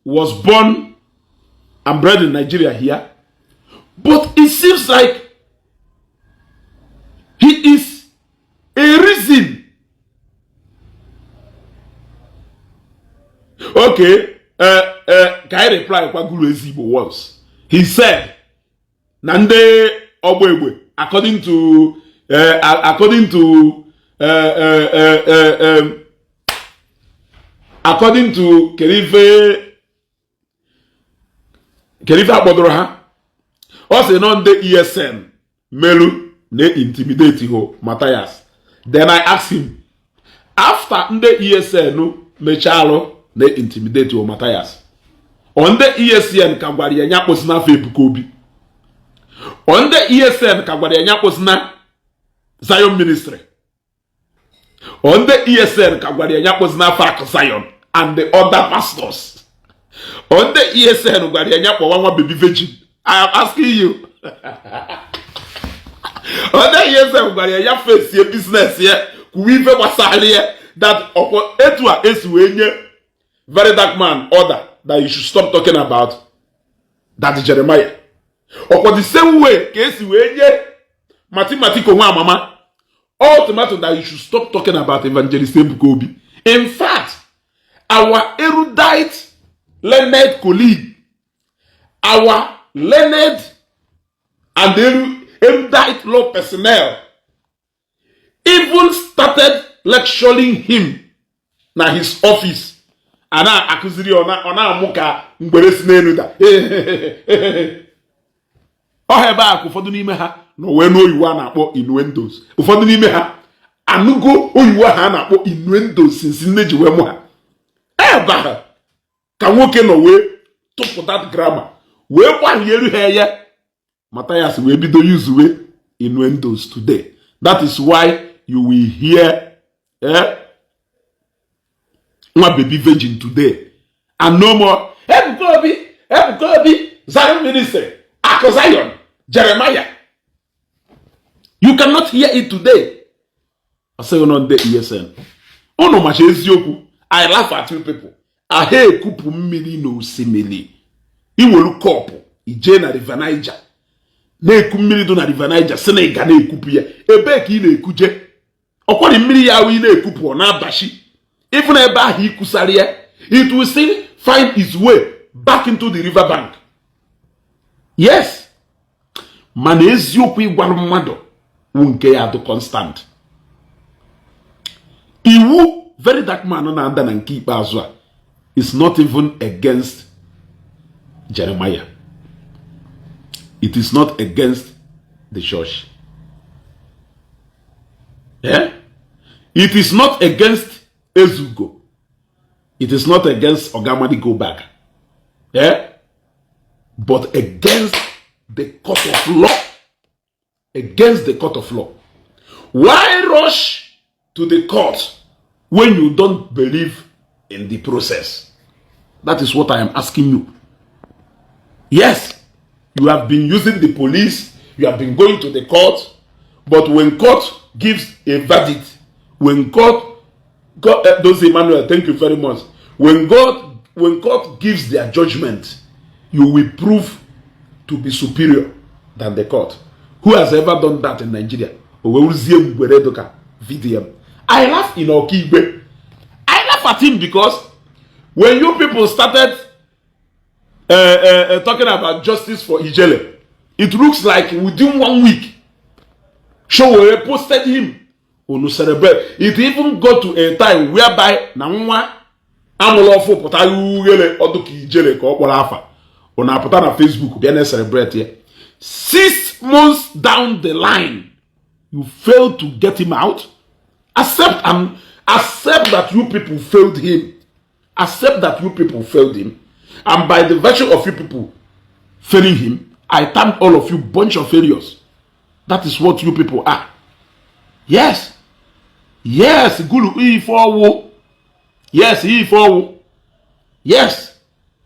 was born and bred in Nigeria here, but it seems like he is a reason Okay, ka anyị reply kwa Guru Ezigbo once. He said na ndị ọgba egbe, according to kedu ife akpọdoro ha, ọ sị nọ ndị ESN melu na-intimidate ho Matthias. Then I ask him, after ndị ESN mechalụ na-intimidate ho Matthias, ọ ndị ESN ka gwara ya nya kpọsị n'afọ Ebuka Obi? Ọ ndị ESN ka gwara ya nya kpọsị na Zion Ministry? Ọ ndị ESN ka gwara ya nya kpọsị n'afọ Akụ Zion and the other pastors? Ọ ndị ESN gwara ya nya kpọwa nwa baby virgin? I am asking you. Ọ ndị ESN gwara ya ya fesie business ya, kwuwe ife gbasara ya, that ọkwọ etu a esi wee nye Very Dark Man order that you should stop talking about that Jeremiah, ọkwa the same way ka esi wee nye Mathematico nwa amama ultimatum that you should stop talking about Evangelist Ebuka Obi? In fact, our erudite learned colleague, our learned and erudite law personnel even started lecturing him na his office. A na-akụziri, ọ na-amụ ka mgbere si n'elu da ọha. Ebe a ka ụfọdụ n'ime ha nọ wee n'oyiwo a na-akpọ innuendos. Ụfọdụ n'ime ha anụgo oyiwo ha a na-akpọ innuendos since nne ji wee mụ ha. Ebe ahụ ka nwoke nọ wee tụpụ that grammar, wee gbahieru ha ya. Matthias wee bido yuzuwe innuendos today. That is why you will hear nwa baby virgin today and no more Ebuka Obi, Ebuka Obi, Zion Ministry, Akụ Zion, Jeremiah. You cannot hear it today. Asịghị nọ ndị ESN unu macha eziokwu. I laugh at you people. Ahụ ekupụ mmiri n'osimiri, iwelu cup ijee na River Niger na-eku mmiri dị na River Niger, si na ị ga na-ekupụ ya. Ebee ka ị na-ekuje? Ọkwari mmiri ya ahụ ị na-ekupụ, ọ na-abachi even ebe ahụ ikusara ya, it will still find its way back into the river bank. Yes, mana eziokwu ịgwara mmadụ wụ nke ya dị constant. Iwu Very Dark Man na-ada na nke ikpeazụ a is not even against Jeremiah. It is not against the church. Yeah? It is not against Ezugo. It is not against Ogamadi Go Back. Yeah? But against the court of law. Against the court of law. Why rush to the court when you don't believe in the process? That is what I am asking you. Yes, you have been using the police, you have been going to the court, but when court gives a verdict, when court, God, those Emmanuel, thank you very much. When court gives their judgment, you will prove to be superior than the court. Who has ever done that in Nigeria? O wee wuruzie ngwere dịka VDM. I laugh in Okigwe. I laugh at him because when you people started talking about justice for Ijele, it looks like within one week, Sowore posted him. Unu celebrate. It even got to a time whereby na nwa amụrụ ọfụ pụta ughere ọdụ ka Ijele ka ọ kpọrọ afa. Unu apụta na Facebook bịa na celebrate ya. 6 months down the line, you failed to get him out. Accept and accept that you people failed him. Accept that you people failed him. And by the virtue of you people failing him, I termed all of you bunch of failures. That is what you people are. Yes. Yes, Gulu Ifowo. Yes, Ifowo. Yes.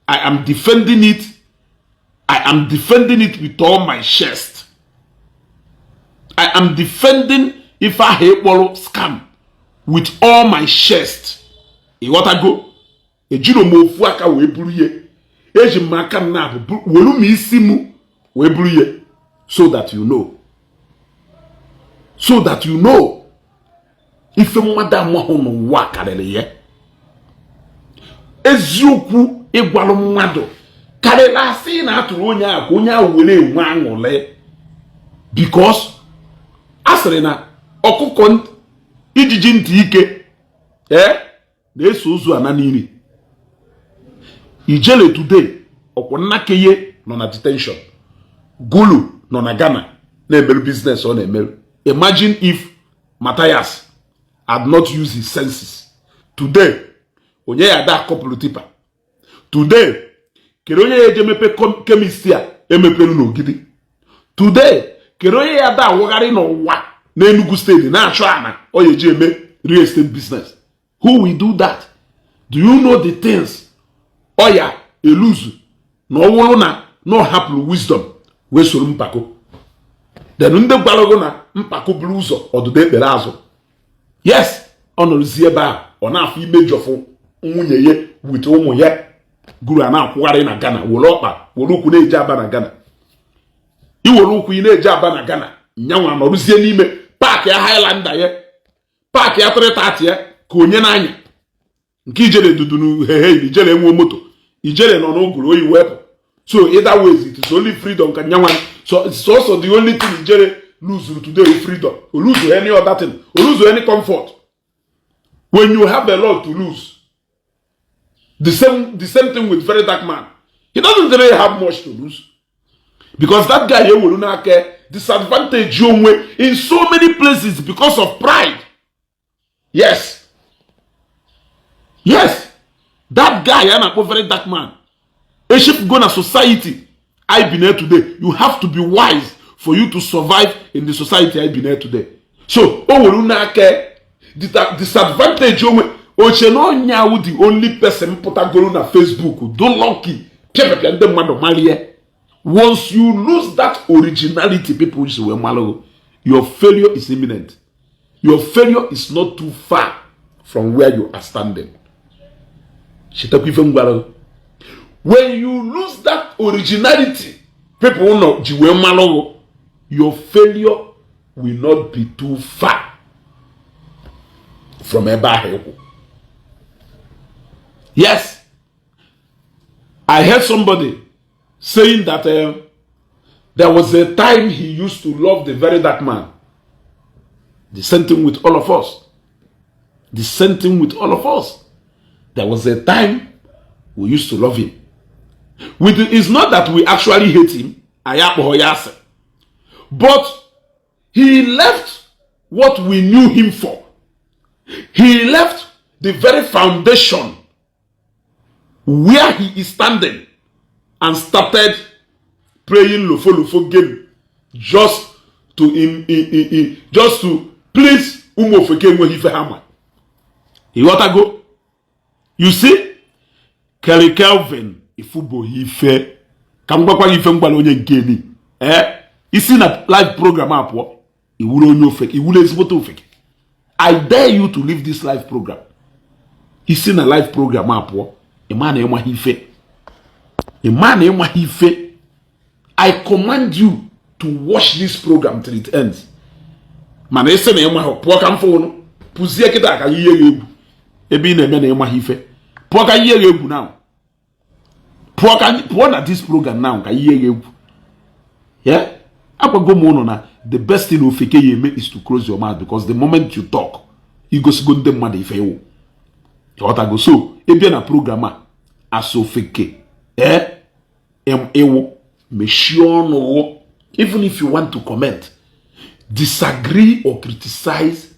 I am defending it. I am defending it with all my chest. I am defending ife ahụ ịkpọrọ scam with all my chest. Ịghọtago? Ejiro m ofu aka wee buru ihe. Eji m aka m na-abụ welu m isi m wee buru ihe, so that you know. So that you know. Ife mmadụ amahụ n'ụwa karịrị ya. Eziokwu ịgwalụ mmadụ karịrị asị na atụrụ onye ahụ ka onye ahụ were enwe aṅụrị, because a sịrị na ọkụkọ ijiji ntị ike ee na-eso ozu ana n'iri. Ijele today, ọkwụ nnakeye nọ na detention, Gulu nọ na Ghana na-emerụ business ọ na-emerụ. Imagine if Matthias had not used his senses today, onye ya ada akọpụrụ tipper today? Kere onye ya eje mepe chemist a emepere n'Ogidi today? Kere onye ya ada awụgharị n'ụwa n'Enugu Steeti na-achọ ana ọ ya eji eme real estate business? Who will do that? Do you know the things ọ ya eluzu na ọ wụrụ na ọ hapụrụ wisdom wee soro mpako? Then ndị gwarago na mpako buru ụzọ ọdụda ekpere azụ. Yes, ọ nọrọzi ebe a, ọ na-afụ image of nwunye ya with ụmụ ya guru a na-akwụgharị na Ghana, were ọkpa were ụkwụ na-eje aba na Ghana. Iwere ụkwụ ị na-eje aba na Ghana, nyanwa nọrụzie n'ime park ya, Highlander ya, park ya 330 ya, ka onye na-anya nke ijele dudu hehe. Ijele enwe moto, ijele nọ n'ụgụrụ oyi wepụ. So either ways, it is only freedom ka nyanwa. So sọsọ the only thing ijele lose today is freedom. O lose any other thing? O lose any comfort? When you have a lot to lose. The same thing with Very Dark Man. He doesn't really have much to lose, because that guy ewelu n'aka disadvantage onwe in so many places because of pride. Yes, that guy a na-akpọ Very Dark Man echefugo na society I bi na today, you have to be wise for you to survive in the society I bi na today. So o were n'aka disadvantage onwe oche na onye awụ the only person pụtagoro na Facebook do lucky pịapịapịa ndị mmadụ marie. Once you lose that originality people ji wee malụ, your failure is imminent. Your failure is not too far from where you are standing. Chetakwa ife m gwara gị. When you lose that originality people nọ ji wee malụ, your failure will not be too far from ebe ahụ ịkwụ. Yes, I heard somebody saying that there was a time he used to love the Very Dark Man. The same thing with all of us. The same thing with all of us. There was a time we used to love him. It's not that we actually hate him. Anyị akpọghọ ya asị. But he left what we knew him for. He left the very foundation where he is standing and started playing lofo lofo game just to please ụmụ ofeke enweghị ife ha ma. Ịghọtago? You see, Kelly Kelvin, ifuboghị ife ka m gwakwa gị ife m gwara onye nke ni ee isi na live program a pụọ, iwuru onye ofeke, iwuru ezigbote ofeke. I dare you to leave this live program. Isi na live program a pụọ, ịma na ịmaghị ife, ịma na ịmaghị ife. I command you to watch this program till it ends. Mana isi na ịmaghị, pụọ ka m fụ. Pụzie kịta ka ihe ya egwu ebe ị na-eme na ịmaghị ife. Pụọ ka ihe ya egwu now. Pụọ ka pụọ na this program now ka ihe ya egwu. Yeah, agwago m ụnụ na the best thing ofeke ya eme is to close your mouth, because the moment you talk, igosigo ndị mmadụ ife iwu. Ịghọtago? So ịbịa na program a as ofeke ee iwu, mechie ọnụ gụ. Even if you want to comment, disagree or criticize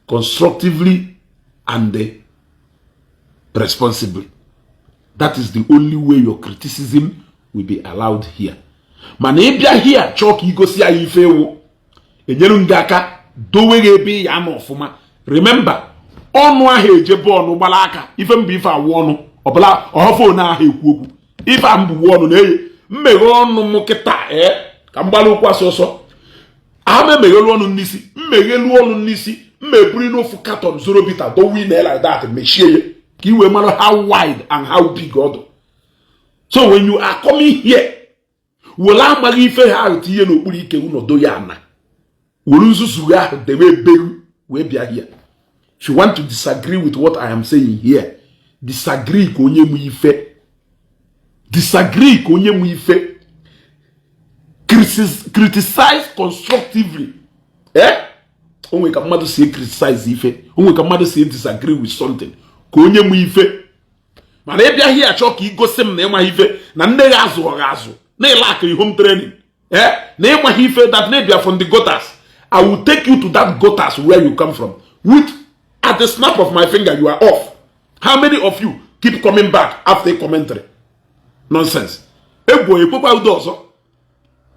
constructively and responsibly. That is the only way your criticism will be allowed here. Mana ịbịa here chọọ ka igosi anyị ife ewu, enyere m gị aka dowe gị ebe ị ya ama ọfụma. Remember, ọnụ ahụ eje bọọlụ gbara aka ife mbụ ife awụ ọnụ ọbụla ọhọfon ahụ ekwu okwu ife a mbụwu ọnụ na-eye mmeghe ọnụ m kịta ee ka m gbara okwu asị ọsọ ama emeghelu ọnụ n'isi, mmeghelu ọnụ n'isi, mma eburi n'ofu carton zoro bitter dowe ine like that, mechie ya ka i wee mara how wide and how big ọ dị. So when you are coming here, were amaghị ife ha ahụ tinye n'okpuru ike ụnọdụ ya ana, were nzuzu ahụ debe eberu wee bịa here. If you want to disagree with what I am saying here, Disagree ka onye mụ ife, disagree ka onye mụ ife, criticize constructively. Eh, onwe ka mmadụ si criticize ife, onwe ka mmadụ si disagree with something ka onye mụ ife. Mana ịbịa hie achọ ka igosi m na ịmaghị ife, na nne gị azụ ọ azụ, na ịlakịrị home training, eh, na ịmaghị ife, that na ịbịa from the gutters, I will take you to that gutters where you come from with at the snap of my finger. You are off. How many of you keep coming back after a commentary nonsense? Egwu ekwekwa udo ọzọ,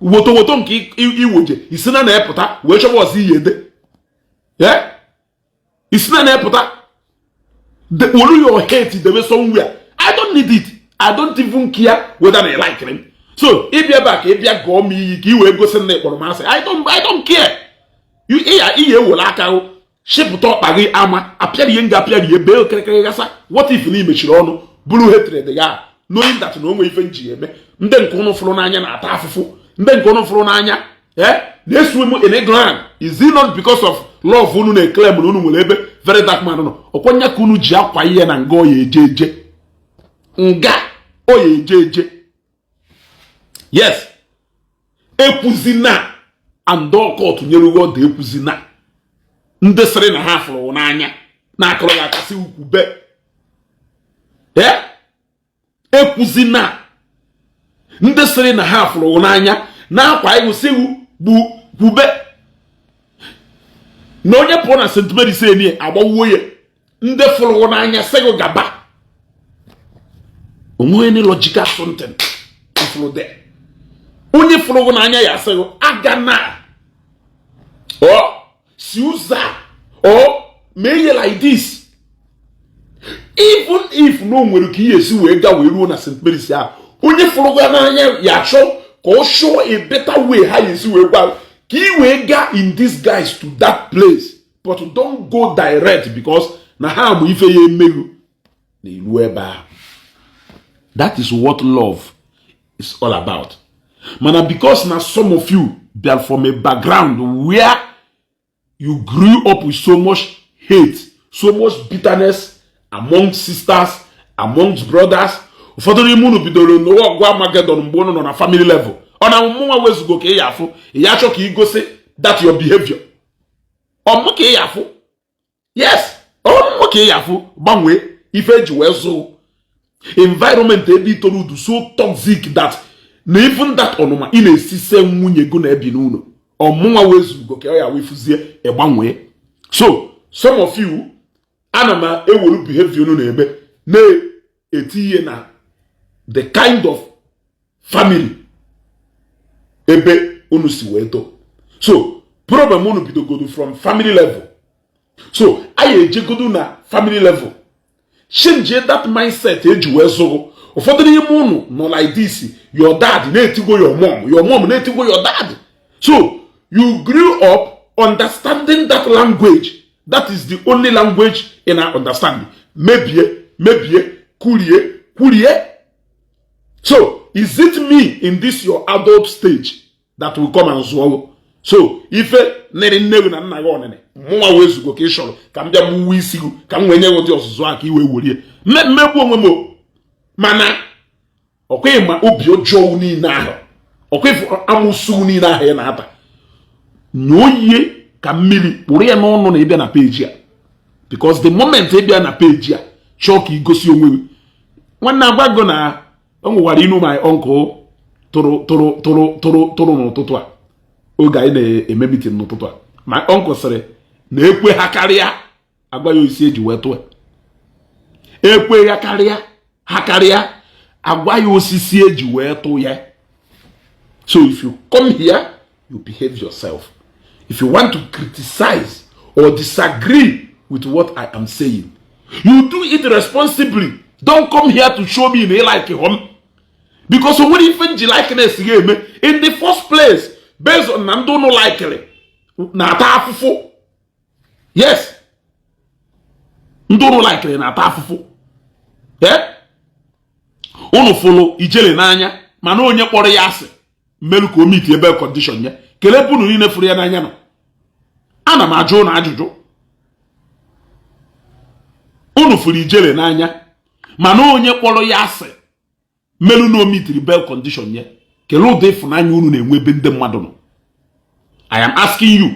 woto woto nke iwoje isi na na-epụta wee chọba ọzọ iyi ede isi na na-epụta. Wolu your hate debe somewhere. I don't need it. I don't even care whether na like him. So ịbịa ebe a ka ịbịa gụọ m iyi ka ị wee gosi na ịkpọrọ m asị, I don't care. Ihe ewere aka shịpụta ọkpa gị ama apịara ihe nga apịara ihe bee okirikiri gasa. What if na imechiri ọnụ bụrụ hatred ya, knowing that na o nwere ife nji eme? Ndị nke ụnụ fụrụ n'anya na-ata afụfụ. Ndị nke ụnụ fụrụ n'anya, eh, na-esu m in ignorant. Is it not because of love unu na-eclaim na unu nwere ebe Very Dark Man nọ? Ọkwanya ka unu ji akwa ihe na nga oya eje eje, nga oya eje eje. Yes, ekwuzina and court nyere uwe ọdụ. Ekwuzina. Ndị sịrị na ha fụrụ n'anya na-akụrụ ya akasị ukwu be. Ekwuzina. Ndị sịrị na ha fụrụ n'anya na-akwa ịgụsịgwu bụ kwube na onye pụọ na St. Mary's enie agbawuo ya. Ndị fụrụ n'anya sịgụ gaba onwe any logical something fụrụ there. Onye fụrụ n'anya ya asịgụ aga na ọ si ụzọ a ọ mee ihe like this. Even if na o nwere ka ihe esi wee gaa wee ruo na St. Mary's ahụ, onye fụrụ gị n'anya ya achọ ka ọ show a better way ha ya esi wee gwa ka ị wee gaa in disguise to that place. But don't go direct, because na ha amụ ife ya emeghu na iru ebe ahụ. That is what love is all about. Mana because na some of you bịara from a background where you grew up with so much hate, so much bitterness among sisters, amongst brothers. Ụfọdụ n'ime unu bidoro n'ụwa ọgụ Amagedon mgbe unu nọ na family level. Ọ na mụnwa wezugo ka ị ya afụ ị ya achọ ka ị gosi that your behavior ọmụ ka ị ya afụ. Yes, ọmụ ka ị ya afụ gbanwee ife eji wee zụ environment ebe itoru udu so toxic that na even that ọnụma ị na-esise nwunye go na ebi n'ụlọ ọmụnwa wezugo ka ọ ya wefuzie ịgbanwee. So some of you, ana m eweru behavior unu na-eme na-eti ihe na the kind of family ebe unu si wee too. So problem unu bidogodu from family level. So anyị ejegodu na family level change that mindset eji wee zụrụ ụfọdụ n'ime unu nọ like this. Your dad na-etigo your mom, your mom na-etigo your dad, so you grew up understanding that language. That is the only language ị na understand. Mebie mebie, kwurie kwurie. So is it me in this your adult stage that will come and zụọ? So ife nịrị nne gị na nna gị ọnịnị mụnwa wee zugo ka ị chọrọ ka m bịa gbuwe isi gị ka m wee nye gị ụdị ọzụzụ a ka ị wee werie mmegbu onwe m o. Mana ọkwa ma obi ọjọọ niile ahụ, ọkwa amụsụ niile ahụ ị na-ata nyụọ ihe ka mmiri kpụrụ ya n'ọnụ na ịbịa na peji a, because the moment ị bịa na peji a chọọ ka ị gosi onwe gị, nwanne, agwago na o nwekwara inu my uncle tụrụ tụrụ tụrụ tụrụ tụrụ n'ụtụtụ a oge anyị na-eme meeting n'ụtụtụ a. My uncle sịrị na ekwe ha karịa agwa ya isi eji wee tụọ ekwe ya karịa ha karịa agwa ya osisi eji wee tụ ya. So if you come here, you behave yourself. If you want to criticize or disagree with what I am saying, you do it responsibly. Don't come here to show me na ị like him, because o nwere ife nji likeness ga-eme in the first place based on na ndị unu likere na-ata afụfụ. Yes, ndị unu likere na-ata afụfụ. Eh, unu fụlụ Ijele n'anya, mana onye kpọrọ ya asị mmerụ ka o meet ebe condition ya. Kelee ebe unu niile fụrụ ya n'anya nọ. Ana m ajụ unu ajụjụ. Unu fụrụ Ijele n'anya, Mana onye kpọrọ ya asị melu na o meetiri bail condition ya. Kelee ụdị ịfụnanya unu na-enwe ebe ndị mmadụ nọ? I am asking you.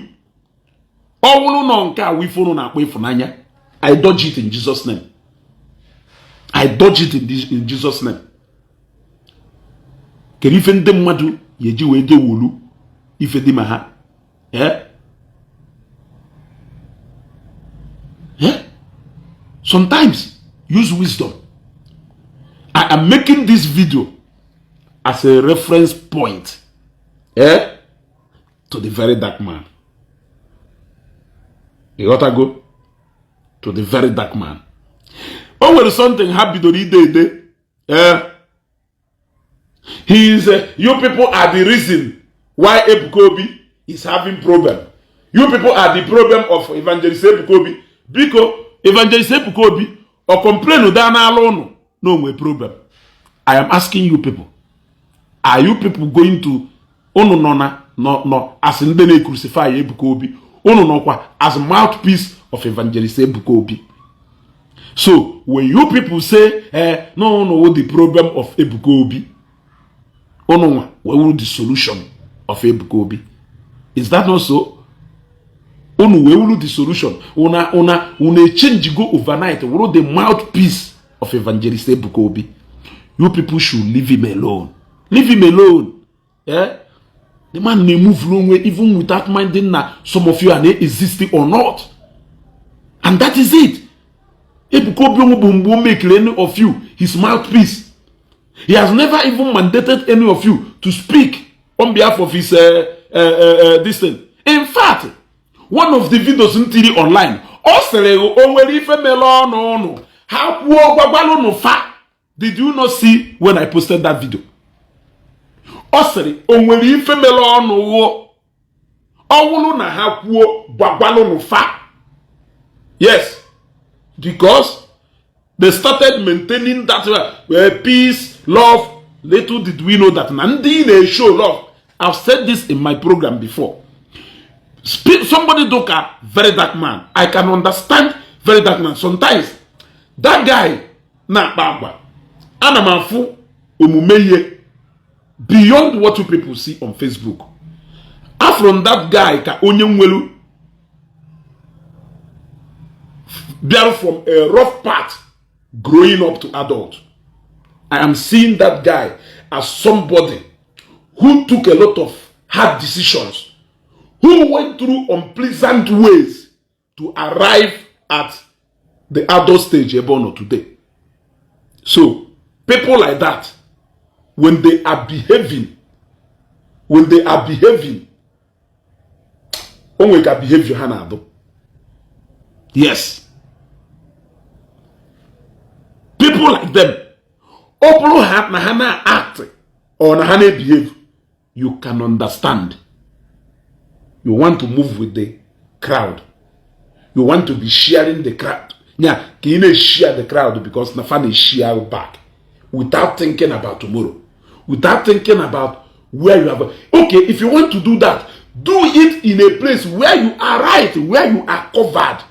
Ọ bụrụ nọ nke a wụ ife unu na-akpọ ịfụnanya, I dodge it in Jesus' name. I dodge it in Jesus' name. Kedu ife ndị mmadụ ya eji wee jee wolu ife dị ma ha? Eh? Eh? Sometimes use wisdom. I am making this video as a reference point, eh, to the very dark man. You gotta go to the very dark man. O nwere something ha bidoro ide ede. Eh? He is you people are the reason why Ebuka Obi is having problem. You people are the problem of Evangelist Ebuka Obi. Biko, Evangelist Ebuka Obi, ọ complain da n'ala ụnụ na o nwe problem. I am asking you people, are you people going to, unu nọ na nọ nọ as ndị na-crucify Ebuka Obi, unu nọkwa as mouthpiece of Evangelist Ebuka Obi? So when you people say, eh, no, no, the problem of Ebuka Obi, unu nwa wee the solution of Ebuka Obi. Is that not so? Unu wee wuru the solution. Una change go overnight wuru the mouthpiece of Evangelist Ebuka Obi. You people should leave him alone. Leave him alone. Eh? The man may move long way even without minding na some of you are existing or not. And that is it. Ebuka Obi onwe bụ make any of you his mouthpiece. He has never even mandated any of you to speak on behalf of his this thing. In fact, one of the videos m tiri online, ọ sịrị o nwere ife mere ọnụ ụnụ ha kwuo gwagwalụnụ fa. Did you not see when I posted that video? Ọ sịrị o nwere ife mere ọnụ ghụọ ọ wụrụ na ha kwuo gwagwalụnụ fa. Yes, because they started maintaining that peace, love. Little did we know that na ndị na-show love. I've said this in my program before. Somebody doka very dark man. I can understand very dark man. Sometimes that guy na-akpa agwa. Ana m afụ omume ihe beyond what you people see on Facebook. From that guy ka onye nwelu bịara from a rough path growing up to adult. I am seeing that guy as somebody who took a lot of hard decisions, who went through unpleasant ways to arrive at the adult stage ebe ọ nọ today. So people like that, when they are behaving, o nwere ka behavior ha na-adụ. Yes, people like them, ọ bụrụ ha na ha na-act or na ha na-behave, you can understand. You want to move with the crowd, you want to be sharing the crowd, ya ka ị na-share the crowd because na fa na-share back without thinking about tomorrow, without thinking about where you have. Okay, if you want to do that, do it in a place where you are right, where you are covered.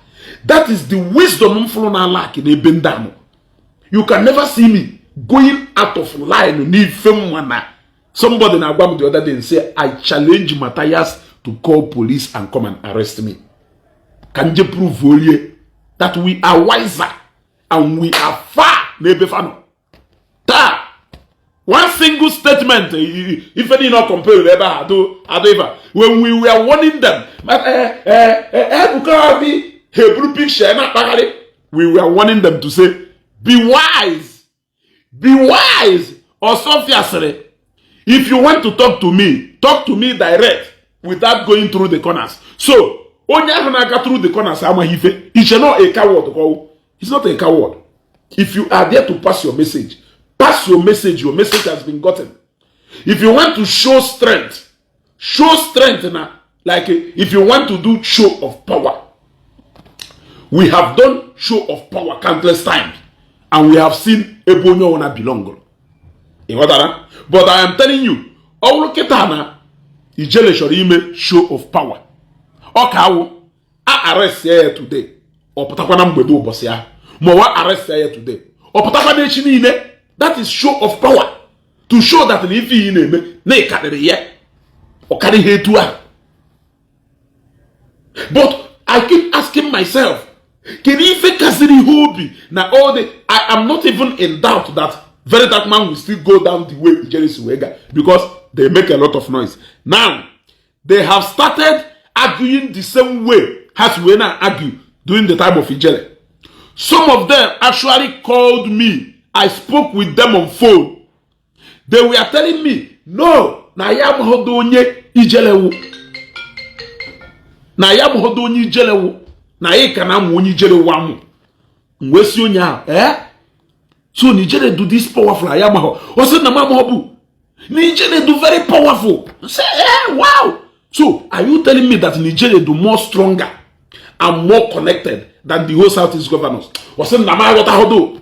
That is the wisdom m fụrụ na lack n'ebe ndị ahụ. You can never see me going out of line n'ife mma na somebody na-agwa m the other day and say, "I challenge Matthias to call police and come and arrest me." Ka nje prove olie that we are wiser and we are far n'ebe fa nọ taa. One single statement, ife niile ọ compare ebe a adụ adụ ife. When we were warning them, Ebuka Obi ha eburu picture na-akpagharị. We were warning them to say, "Be wise, be wise." Osofia sịrị, "If you want to talk to me, talk to me direct without going through the corners." So onye ahụ na-aga through the corners amaghị ife iche not a coward ka ọwụ. He's not a coward. If you are there to pass your message, pass your message. Your message has been gotten. If you want to show strength, show strength. Na like if you want to do show of power, we have done show of power countless times and we have seen ebe onye ọbụla belong. Ị ghọtara? But I am telling you, ọ bụrụ kịta na Ijele chọrọ ime show of power, ọ ka awụ a arrest ya today, ọ pụtakwa na mgbede ụbọchị ahụ, ma ọwa arrest ya today, Ọ pụtakwa n'echi niile. That is show of power, to show that na ife ị na-eme na ịkarịrị ya, ọ karịghị etu ahụ. But I keep asking myself, kedu ife kasịrị ihe obi na all the I am not even in doubt that Very Dark Man will still go down the way Ijele si wee ga, because they make a lot of noise. Now they have started arguing the same way ha si wee na argue during the time of Ijele. Some of them actually called me. I spoke with them on phone. They were telling me, no, na ya amaghọdo onye Ijele wụ, na ya amaghọdo onye Ijele wụ, na ya ka na-amụ onye Ijele wụ amụ. Mgbe si onye ahụ, eh, so na Ijele do this powerful, ya amaghọ. Ọ sị na m amaghọ bụ na Ijele do very powerful. Say, eh, wow. So are you telling me that Ijele do more stronger and more connected than the whole Southeast governors? Ọ sị na m aghọtaghọdo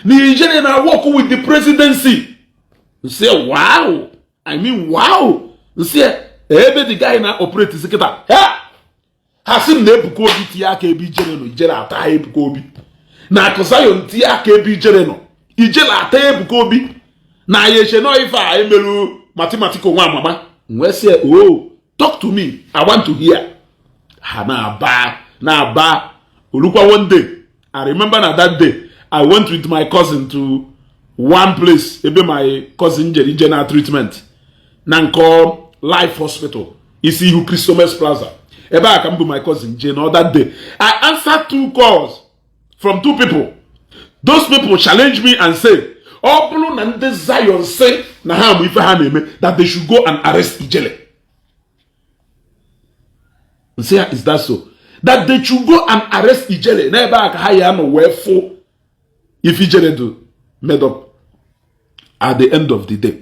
na Ijele na work with the presidency. Say, wow. I mean, wow. Nsị ebe the guy na operate si kịta ha, ha sị m na Ebuka Obi tinye aka ebe Ijele nọ, Ijele ata Ebuka Obi. Na Akụ Zion tinye aka ebe Ijele nọ, Ijele ata Ebuka Obi. Na ya eche nọ ife a emelu mathematical nwa amama. Wee sị, "Oh, talk to me, I want to hear." Ha na-aba na-aba olukwa. One day, I remember na that day I went with my cousin to one place ebe my cousin jere ije na treatment na nkọ Life Hospital, isi ihu Christmas Plaza. Ebe a ka m bụ my cousin jee. Na that day I answered two calls from two people. Those people challenge me and say, ọ bụrụ na ndị Zion sị na ha amụ ife ha na-eme, that they should go and arrest Ijele. Nsị ya, "Is that so?" That they should go and arrest Ijele n'ebe a ka ha ya nọ wee fụ if Ijele do made up. At the end of the day,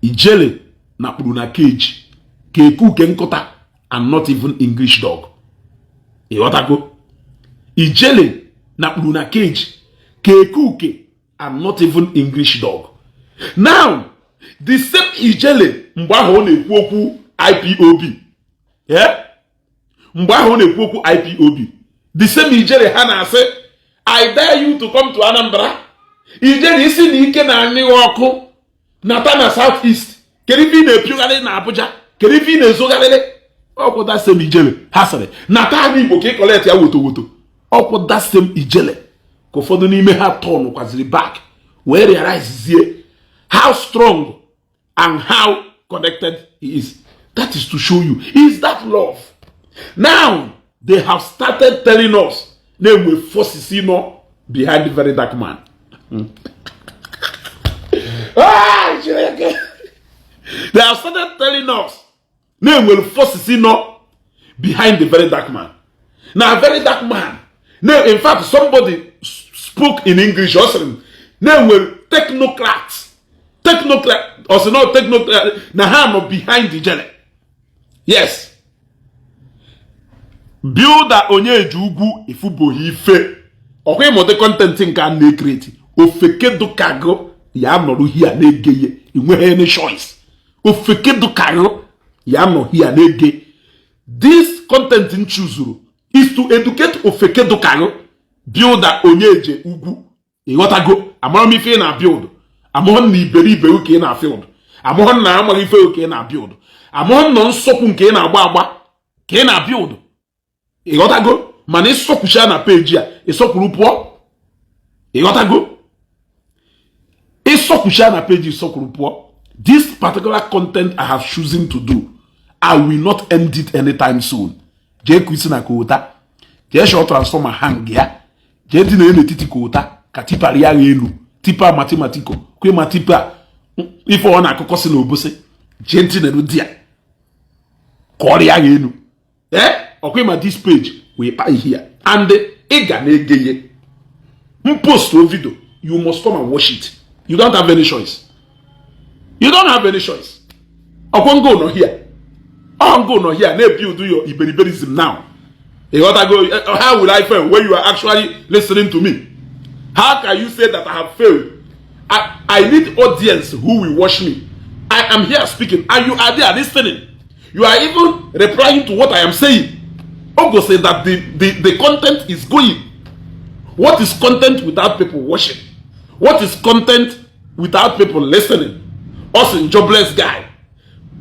Ijele nakpuru na cage ka eke uke nkụta and not even English dog. Ịghọtago? Ijele nakpuru na cage ka eke uke and not even English dog. Now the same Ijele, mgbe ahụ ọ na-ekwu okwu IPOB, yeah? Mgbe ahụ ọ na-ekwu okwu IPOB, the same Ijele ha na-asị, "I dare you to come to Anambra." Ijele isi na ike na-anyịghị ọkụ nata na South East. Kedu ife ị na-epiogharị na Abuja? Kedu ife ị na-ezogharịrị? Ọkwụ that same Ijele ha sịrị nata ha n'Igbo ka ị collect ya woto woto. Ọkwụ that same Ijele ka ụfọdụ n'ime ha turn kwaziri back wee realize how strong and how connected he is. That is to show you is that love. Now they have started telling us na-enwe forces nọ behind the Very Dark Man. Ah, Chineke. They have started telling us na-enwere forces nọ behind the Very Dark Man. Na Very Dark Man now, in fact, somebody spoke in English, ọ sịrị m na-enwere technocrats, technocrat, ọ sị no technocrat na ha nọ behind the Ijele. Yes, builder onye ji ugwu efuboghị ife ọkwa ịmụdị content nke a na-ecreate ofekedukago ya nọrọ hia na-ege ya, enweghị any choice. Ofekedukago ya nọ hia na-ege this content m chuzuru is to educate ofekedukago. Builder onye ugwu, ịghọtago? Amara m ife ị na build, amụghị na iberibe ka ị na field, amụghị na amaghị ife ka ị na build, amụghị na nsọkwu nke ị na-agba agba ka ị na build. Ịghọtago? Mana ịsọkwucha na peji a, ịsọkwuru pụọ. Ịghọtago? Ịsọkwucha na peji, ịsọkwuru pụọ. This particular content I have chosen to do, I will not end it anytime soon. Jee kụ isi na kota, jee shọ transformer hang ya, jee dị na n'etiti kota ka tipara ya elu tipa mathematical kwe ma tipa ife ọ na-akụkọsị na obosi. Jee ntị di ya ka ọrịa ya elu. Ee, ọkwa ma this page wee kpa ihe ya and ị ga na-ege ihe m post o video. You must come and watch it. You don't have any choice. You don't have any choice. Ọkwa ngo nọ here, ọ ngo nọ here na-ebuild your iberiberism now. Ịghọtago? How will I fail when you are actually listening to me? How can you say that I have failed? I need audience who will watch me. I am here speaking and you are there listening. You are even replying to what I am saying. Ogo say that the content is going. What is content without people watching? What is content without people listening? Us in jobless guy,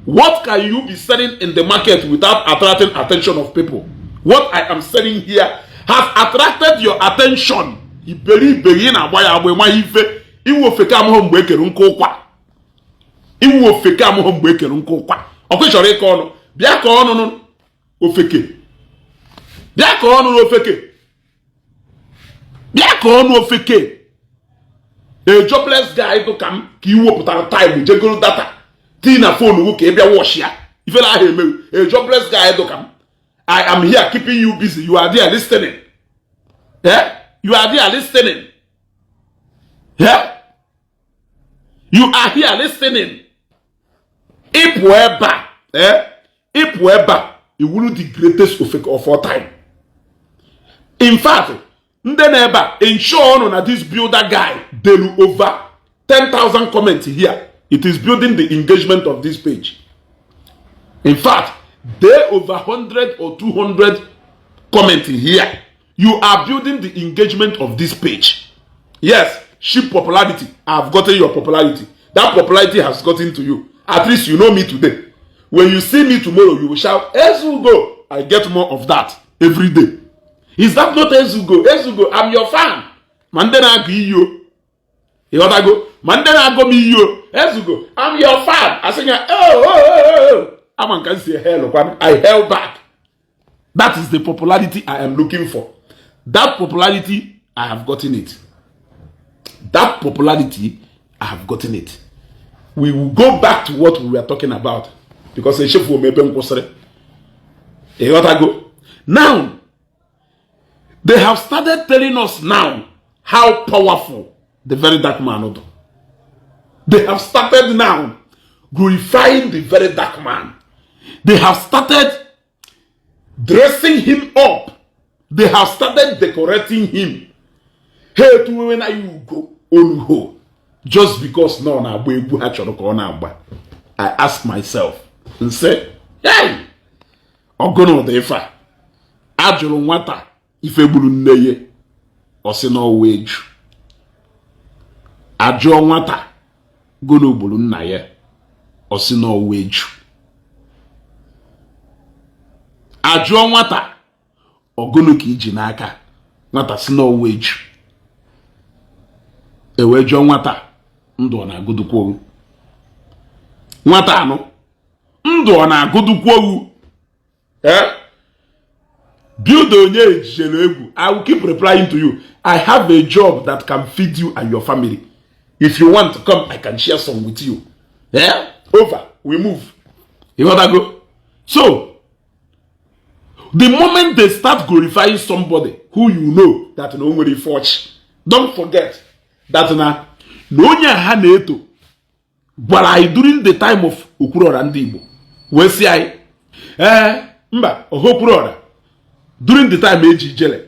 what can you be selling in the market without attracting attention of people? What I am selling here has attracted your attention. Iberibe ị na-agba ya agba, ịmaghị ife iwu ofeke amụghị mgbe ekere nkụ ụkwa. Iwu ofeke amụghị mgbe ekere nkụ ụkwa. Ọkwa ị chọrọ ịkọ ọnụ, bịa ka ọnụ ofeke, bịa ka ọnụ ofeke, bịa ka ọnụ ofeke. A jobless guy dị ka m ka ị wepụtara time jegoro data tii na phone gị ka ị bịa watch ya. Ifere ahụ emeghị. A jobless guy dị ka m, I am here keeping you busy. You are there listening. Yeah? You are there listening. Yeah? You are here listening. Ịpụ ebe a, eh? Ịpụ ebe a, iwuru the greatest ofeke of all time. In fact, ndị na ebe a, ensure ọnụ na this builder guy delu over 10,000 comments here. It is building the engagement of this page. In fact, there over 100 or 200 comments here. You are building the engagement of this page. Yes, cheap popularity. I've gotten your popularity. That popularity has gotten to you. At least you know me today. When you see me tomorrow, you will shout, "Ezugo." I get more of that every day. Is that not Ezugo? Ezugo, I'm your fan. Ma ndị na-agụ iyi o. Ịghọtago? Ma ndị na-agụ m iyi o. Ezugo, I'm your fan. Asị ya, Oh." Ama nka si hell kwan. I hell back. That is the popularity I am looking for. That popularity, I have gotten it. That popularity, I have gotten it. We will go back to what we were talking about because echefuo m ebe m kwụsịrị. Ịghọtago? Now, they have started telling us now how powerful the Very Dark Man is. They have started now glorifying the Very Dark Man. They have started dressing him up. They have started decorating him. Ha etuwewe na ya ugo oluho just because na ọ na-agba egwu ha chọrọ ka ọ na-agba. I ask myself, nsị, hey, ọgụnụ dị ife a. Ajụrụ nwata ife gburu nne ya, ọ sị na ọwa eju. Ajụọ nwata gụnụ gburu nna ya, ọ sị na ọwa eju. Ajụọ nwata ọgụnụ ka iji n'aka, nwata si na ọwa eju. Ewee jụọ nwata, ndụ ọ na-agụdukwa owu? Nwata anụ ndụ ọ na-agụdukwa owu? Eh? Build onye ejijere egwu. I will keep replying to you. I have a job that can feed you and your family. If you want to come, I can share some with you. Yeah? Over. We move. You want to go? So, the moment they start glorifying somebody who you know that no nwere forge, don't forget that na onye a ha na-eto gwara anyị during the time of Okwuluora ndị Igbo wee sị anyị, ee, mba, ọha Okwuluora during the time eji ijele,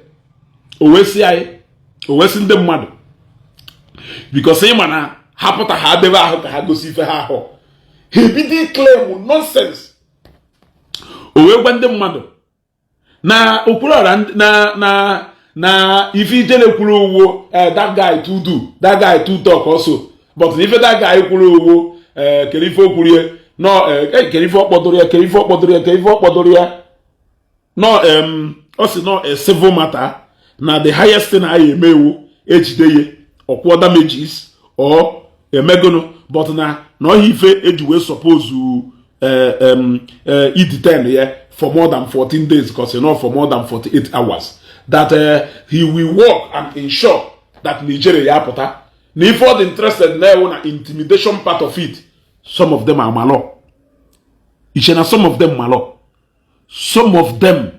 o wee sị anyị, o wee sị ndị mmadụ, because ịma na ha pụta, ha debe ahụ ka ha gosi ife ha ahụ, ha ebido claim nonsense. O wee gwa ndị mmadụ na Okwuluora na ife ijele kwuru owo, that guy too do, that guy too talk also, but na ife that guy kwuru owo, kere ife o kwuru ya no, kere ife ọ kpọdoro ya, kere ife ọ kpọdoro ya, kere ife ọ kpọdoro ya no, ọ sị no, a civil matter na the highest thing anyị eme ewu ejide ya ọkwụọ damages or emegonu, but na ọhịa ife eji wee suppose i detain ya for more than 14 days, because not for more than 48 hours, that he will work and ensure that Nigeria ya apụta na ife ọ dị interested na ewu na intimidation part of it. Some of them are malo iche na some of them malo, some of them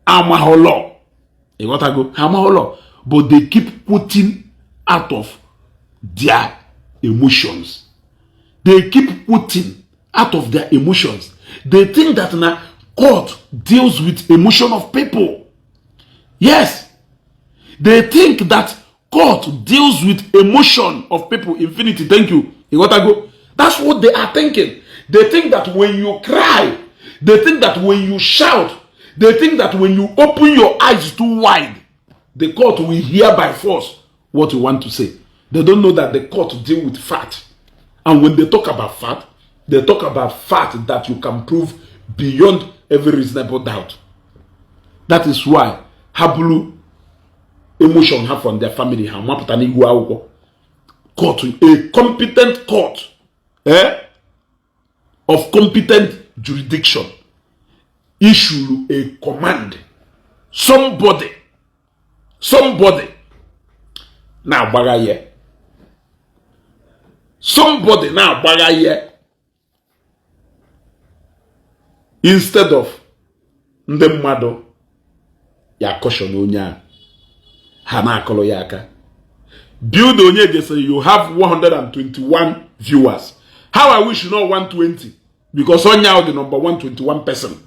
amaghị law. Ịghọtago? Ha amaghị law, but they keep quoting out of their emotions. They keep quoting out of their emotions. They think that na court deals with emotion of people. Yes, they think that court deals with emotion of people. Infinity, thank you. Ịghọtago? That's what they are thinking. They think that when you cry, they think that when you shout, they think that when you open your eyes too wide. The court will hear by force what you want to say. They don't know that the court deal with fact, and when they talk about fact, they talk about fact that you can prove beyond every reasonable doubt. That is why ha buru emotion ha from their family, ha mapụta n'ihu akwụkwọ court, a competent court, of competent jurisdiction issued a command. Somebody na-agbagha ya, somebody na-agbagha ya instead of ndị mmadụ ya caution onye ahụ, ha na-akụrụ ya aka. Build onye gesịrị, you have 121 viewers. How I wish you know 120, because onye ahụ the number 121 person.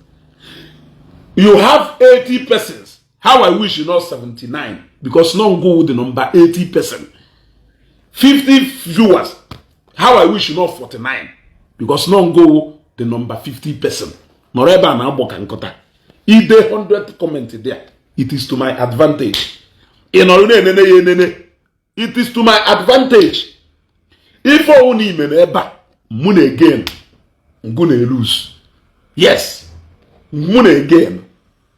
You have 80 persons. How I wish you know 79, because no go the number 80 person. 50 viewers. How I wish you know 49, because no go the number 50 person. Nọrọ ebe a na-agbọ ka nkụta ide 100 comment there. It is to my advantage. Ị nọrọ na-enene ya enene. It is to my advantage. Ife ọwụ na ime na ebe a, mụ na again ngụ na lose. Yes, mụ na again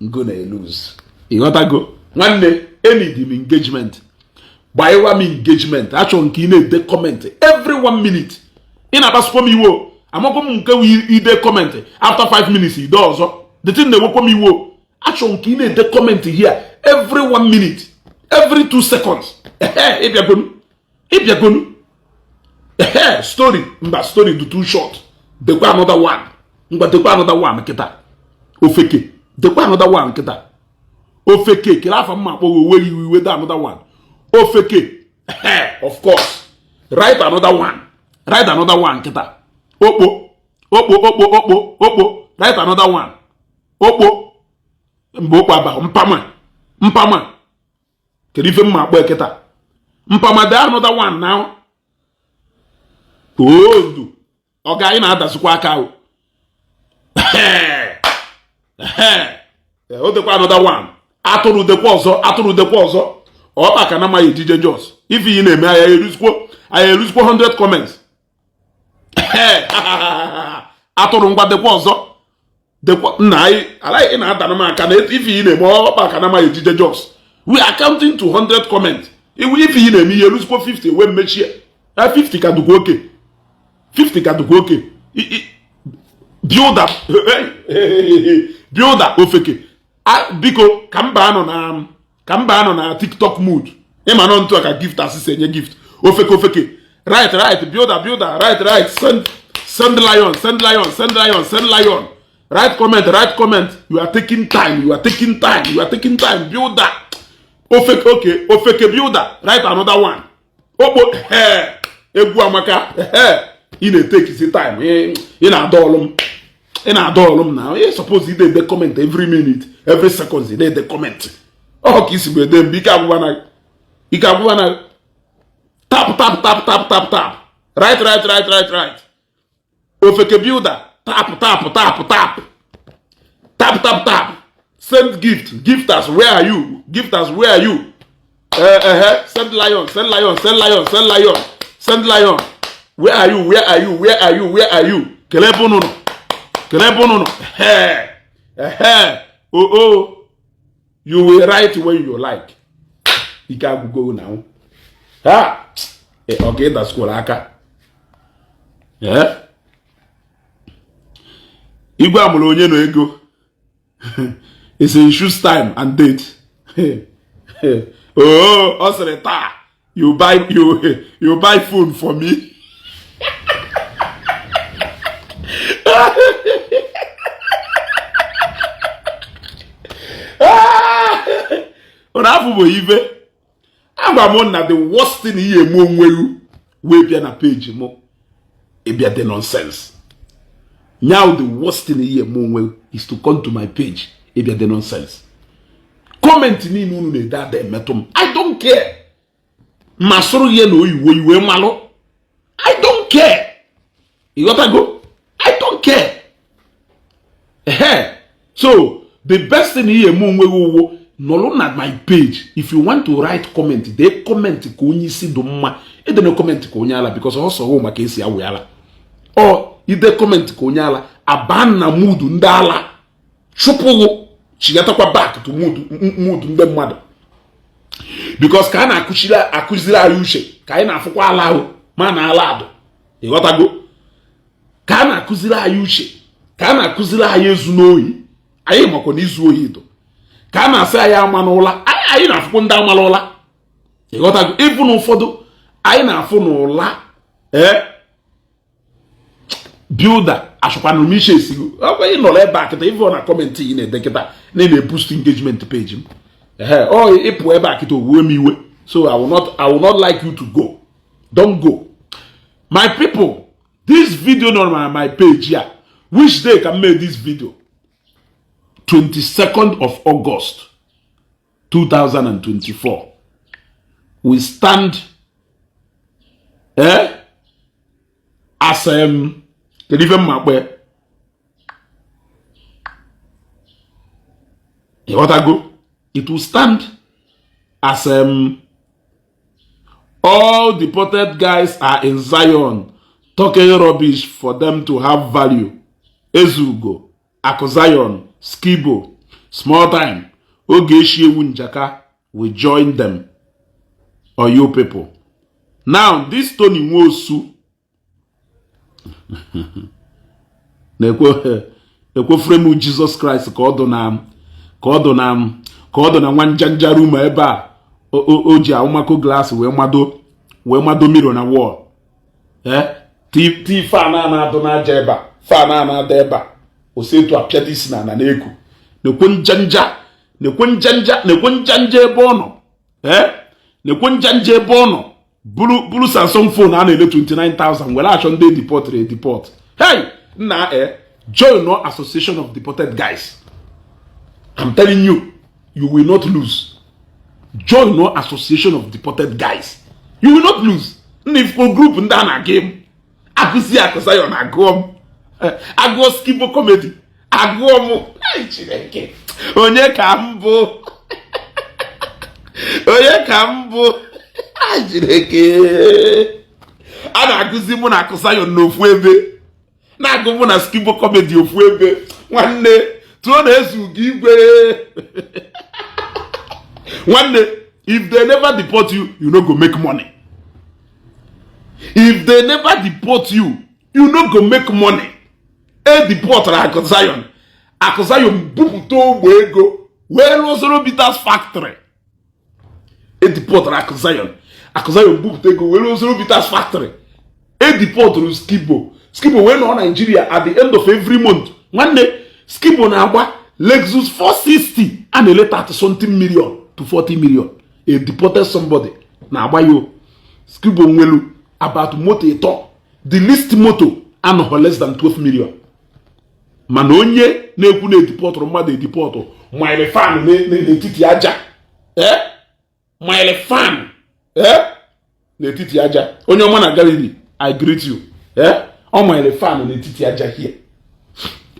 ngụ na lose. Ịghọtago nwanne? Enidi m engagement, gbanyịwa m engagement. Achọrọ nke ị na-ede comment every one minute. Ị na-akpasukwa m iwe. Amakwa m nke ide comment after 5 minutes, ide ọzọ. The thing na-ewekwa m iwe. Achọrọ nke ị na-ede comment here every one minute, every 2 seconds. Ehe, ịbịagonu, ịbịagonu. Ehe, story mba, story do too short. Dekwa another one. Ngwa, dekwa another one kịta. Ofeke, dekwa another one kịta. Ofeke, kele afa mma akpọghị owe iwe iwe. De another one, ofeke. Ehe, of course, write another one, write another one kịta. Okpo, okpo, okpo, okpo, okpo, write another one. Okpo mba, okpo aba mpama, mpama. Kedu ife mma akpọ kịta? Mpama, de another one now. Oondu ọga, anyị na-adazikwa aka ahụ. O dekwa another one. Atụrụ, dekwa ọzọ. Atụrụ, dekwa ọzọ. Ọkpa ka na amaghị ejije. Jos ife ị na-eme anya eruzikwo, anyị eruzikwo 100 comments. Atụrụ, ngwa, dekwa ọzọ, dekwa. Nna anyị alaghị, ị na-adana m aka na ife ị na-eme. Ọkpa ka na amaghị ejije. Jos, we are counting to 100 comments. Iwu ife ị na-eme ihe eruzikwo 50 wee mmechie. 50 ka dụkwa oke, 50 ka dụkwa oke. Builder, builder, ofeke, biko, ka mba anọ na TikTok mood. Ịma nọ ntu a ka gift asịsị enye gift. Ofeke, ofeke, right, right. Builder, builder, right, right. Send, send lion, send lion, send lion, send lion. Write comment, write comment. You are taking time, you are taking time, you are taking time. Builder, ofeke, okay. Ofeke, builder, write another one. Okpo, egwu amaka. Ị na-etekisi time, ị na-ada ọlụ m, ị na-ada ọlụ m na ị suppose ide ede comment every minute, every seconds. Ide ede comment ọ ka isi bụ ede mgbe ike agwụwa na ike agwụwa na. Tap, tap, tap, tap, tap, tap. Right, right, right, right, right. Ofeke, builder, tap, tap, tap, tap, tap, tap, tap. Send gift. Gifters, where are you? Gifters, where are you? Send lion, send lion, send lion, send lion, send lion. Where are you? Where are you? Where are you? Where are you? Kelee ebe unu nọ, kelee ebe unu nọ. Ehe, ehe. Oh, you will write when you like. Ike agwụgo na ha. Ọ ga-ịdasikwara aka. Igwe amụrụ onye nọ ego. It's a choose time and date. Oh, ọ sịrị taa you buy phone for me. Ụna afọ bụ ife agwa m na the worst thing ihe eme onweru wee bịa na page mụ ịbịa dị nonsense. Now the worst thing ihe eme onwe is to come to my page ịbịa dị nonsense. Comment niile unu na-ede ada emetụ m. I don't care. Ma sụrụ ya na oyiwo iwe malụ. I don't care. Ịghọtago? I don't care. Ehe, so the best thing ihe eme onwe gị uwo Nọrọ na my page. If you want to write comment, dee comment ka onye isi dị mma. Edena comment ka onye ala, because ọ sọrọ maka esi awụ ala. Ọ ide comment ka onye ala, aba na mood ndị ala chụpụghụ, chigatakwa back to mood ndị mmadụ, because ka a na-akụziri akụziri anyị uche, ka anyị na-afụkwa ala ahụ ma na ala adụ. Ịghọtago? Ka a na-akụziri anyị uche, ka a na-akụziri anyị ezu n'ohi, anyị makwa na izu ohi dụ. Ka a na-asị anyị ama n'ụla, anyị na-afụkwa ndị amala ụla. Ịghọtago? Ịbụ na ụfọdụ anyị na-afụ n'ụla. Ee, builder achọkwana m iche esigo. Ọ bụ ị nọrọ ebe a kịta, ịfụ na comment ị na-ede kịta na ị na-eboost engagement page m. Ehe, ọ ịpụ ebe a kịta, owuwe m iwe. So I will not like you to go. Don't go, my people. This video nọ na my page here. Which day ka m made this video? 22nd of August 2024. We stand as kedu ife mma kpe? Ịghọtago? It will stand as all deported guys are in Zion talking rubbish for them to have value. Ezugo, Akụ Zion, Skibo, small time Ogechi Ewu Njaka will join them or you people. Now this Tony Nwosu na-ekwe frame Jesus Christ ka ọ dụ na ka ọ dụ na ka ọ dụ na nwa njanja room ebe a o ji ahụmako glass wee mado mirror na wall, ee, ti fan a na-adụ n'aja ebe a, fan a na-ada ebe a, osetu apịada isi na ana na-eku. Nekwe njanja, nekwe njanja, nekwe njanja ebe ọ nọ. Ee, nekwe njanja ebe ọ nọ, buru Samsung phone a na-ele 29,000 were achọ ndị deportịrị edeport. Hey, nna, e join no Association of Deported Guys. I'm telling you, you will not lose. Join no Association of Deported Guys, you will not lose. Nna, ifo group ndị a na-aga m agụzi Akụ Zion, agụọ m, agụọ Skibo Comedy, agụọ m. Chineke, onye ka m bụ? Onye ka m bụ? Chineke, a na-agụzi mụ na Akụ Zion n'ofu ebe, na-agụ mụ na Skibo Comedy ofu ebe. Nwanne, tụọ na ezu gị igwe. Nwanne, if they never deport you, you no go make money. If they never deport you, you no go make money. E deportara Akụ Zion, Akụ Zion bupụta ogbe ego wee lụọ Zoro Bitters factory. E deportara Akụ Zion, Akụ Zion bupụta ego wee lụọ Zoro Bitters factory. E deportụrụ Skibo, Skibo wee nọ Nigeria. At the end of every month, nwanne, Skibo na-agba Lexus 460 a na-ele 30 something million to 40 million. A deported somebody na-agba ya. Skibo nwelu about moto ịtọ, the least moto anọghọ less than 12 million. Mana onye na-ekwu na edeportụrụ mmadụ edeportụ mile fan n'etiti aja, ee, mile fan, ee, n'etiti aja. Onye ọma na gallery, I greet you. Ee, ọ mile fan n'etiti aja here.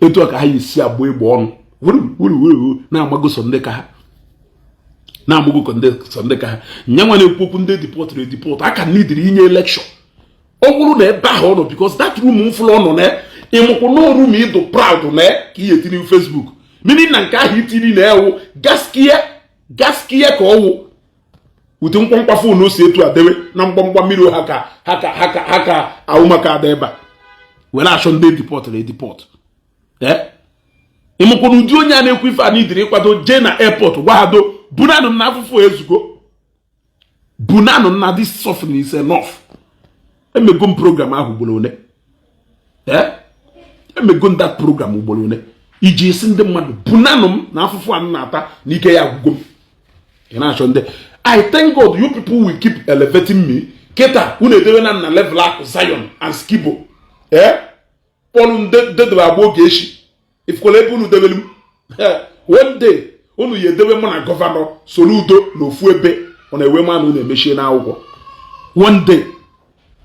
Etu a ka ha yi si agba egbe ọnụ wuru wuru wuru, na-amago sọ ndị ka ha na-amụgo ndị sọ ndị ka ha. Nyanwa na-ekwu okwu ndị deportụrụ edeport aka nidiri inye lecture. Ọ bụrụ na ebe ahụ ọ nọ, because that room mfụlụ ọ nọ na ịmụkwụ na room ịdụ proud na ka ihe etiri Facebook, meaning na nke ahụ itiri na ewu gaskia gaskia ka ọwụ ute mkpọmkpa phone o si etu a dewe na mgbamgba mmiri ha ka ha ka ha ka ha ka ahụ maka ada ebe a were achọ ndị deportụrụ edeport. Ee, ịmụkwụ na ụdị onye a na-ekwu ife a n'idiri ịkwado jee na airport gwa ha do bunanụ na afụfụ ezugo, bunanụ na this suffering is enough. Emego m program ahụ ugboro one. Ee, emego m that program ugboro one iji esi ndị mmadụ bunanụ m na afụfụ a m na-ata n'ike ya agwụgo m. Ị na-achọ ndị. I thank God you people will keep elevating me. Kịta unu edewe na na level Akụ Zion and Skibo, ee, kpọrọ ndedebe agba oge echi ifukwala ebe unu debelu m. One day unu ya edewe mụ na Governor Soludo n'ofu ebe ọ na-ewe mmanụ unu emechie n'akwụkwọ. One day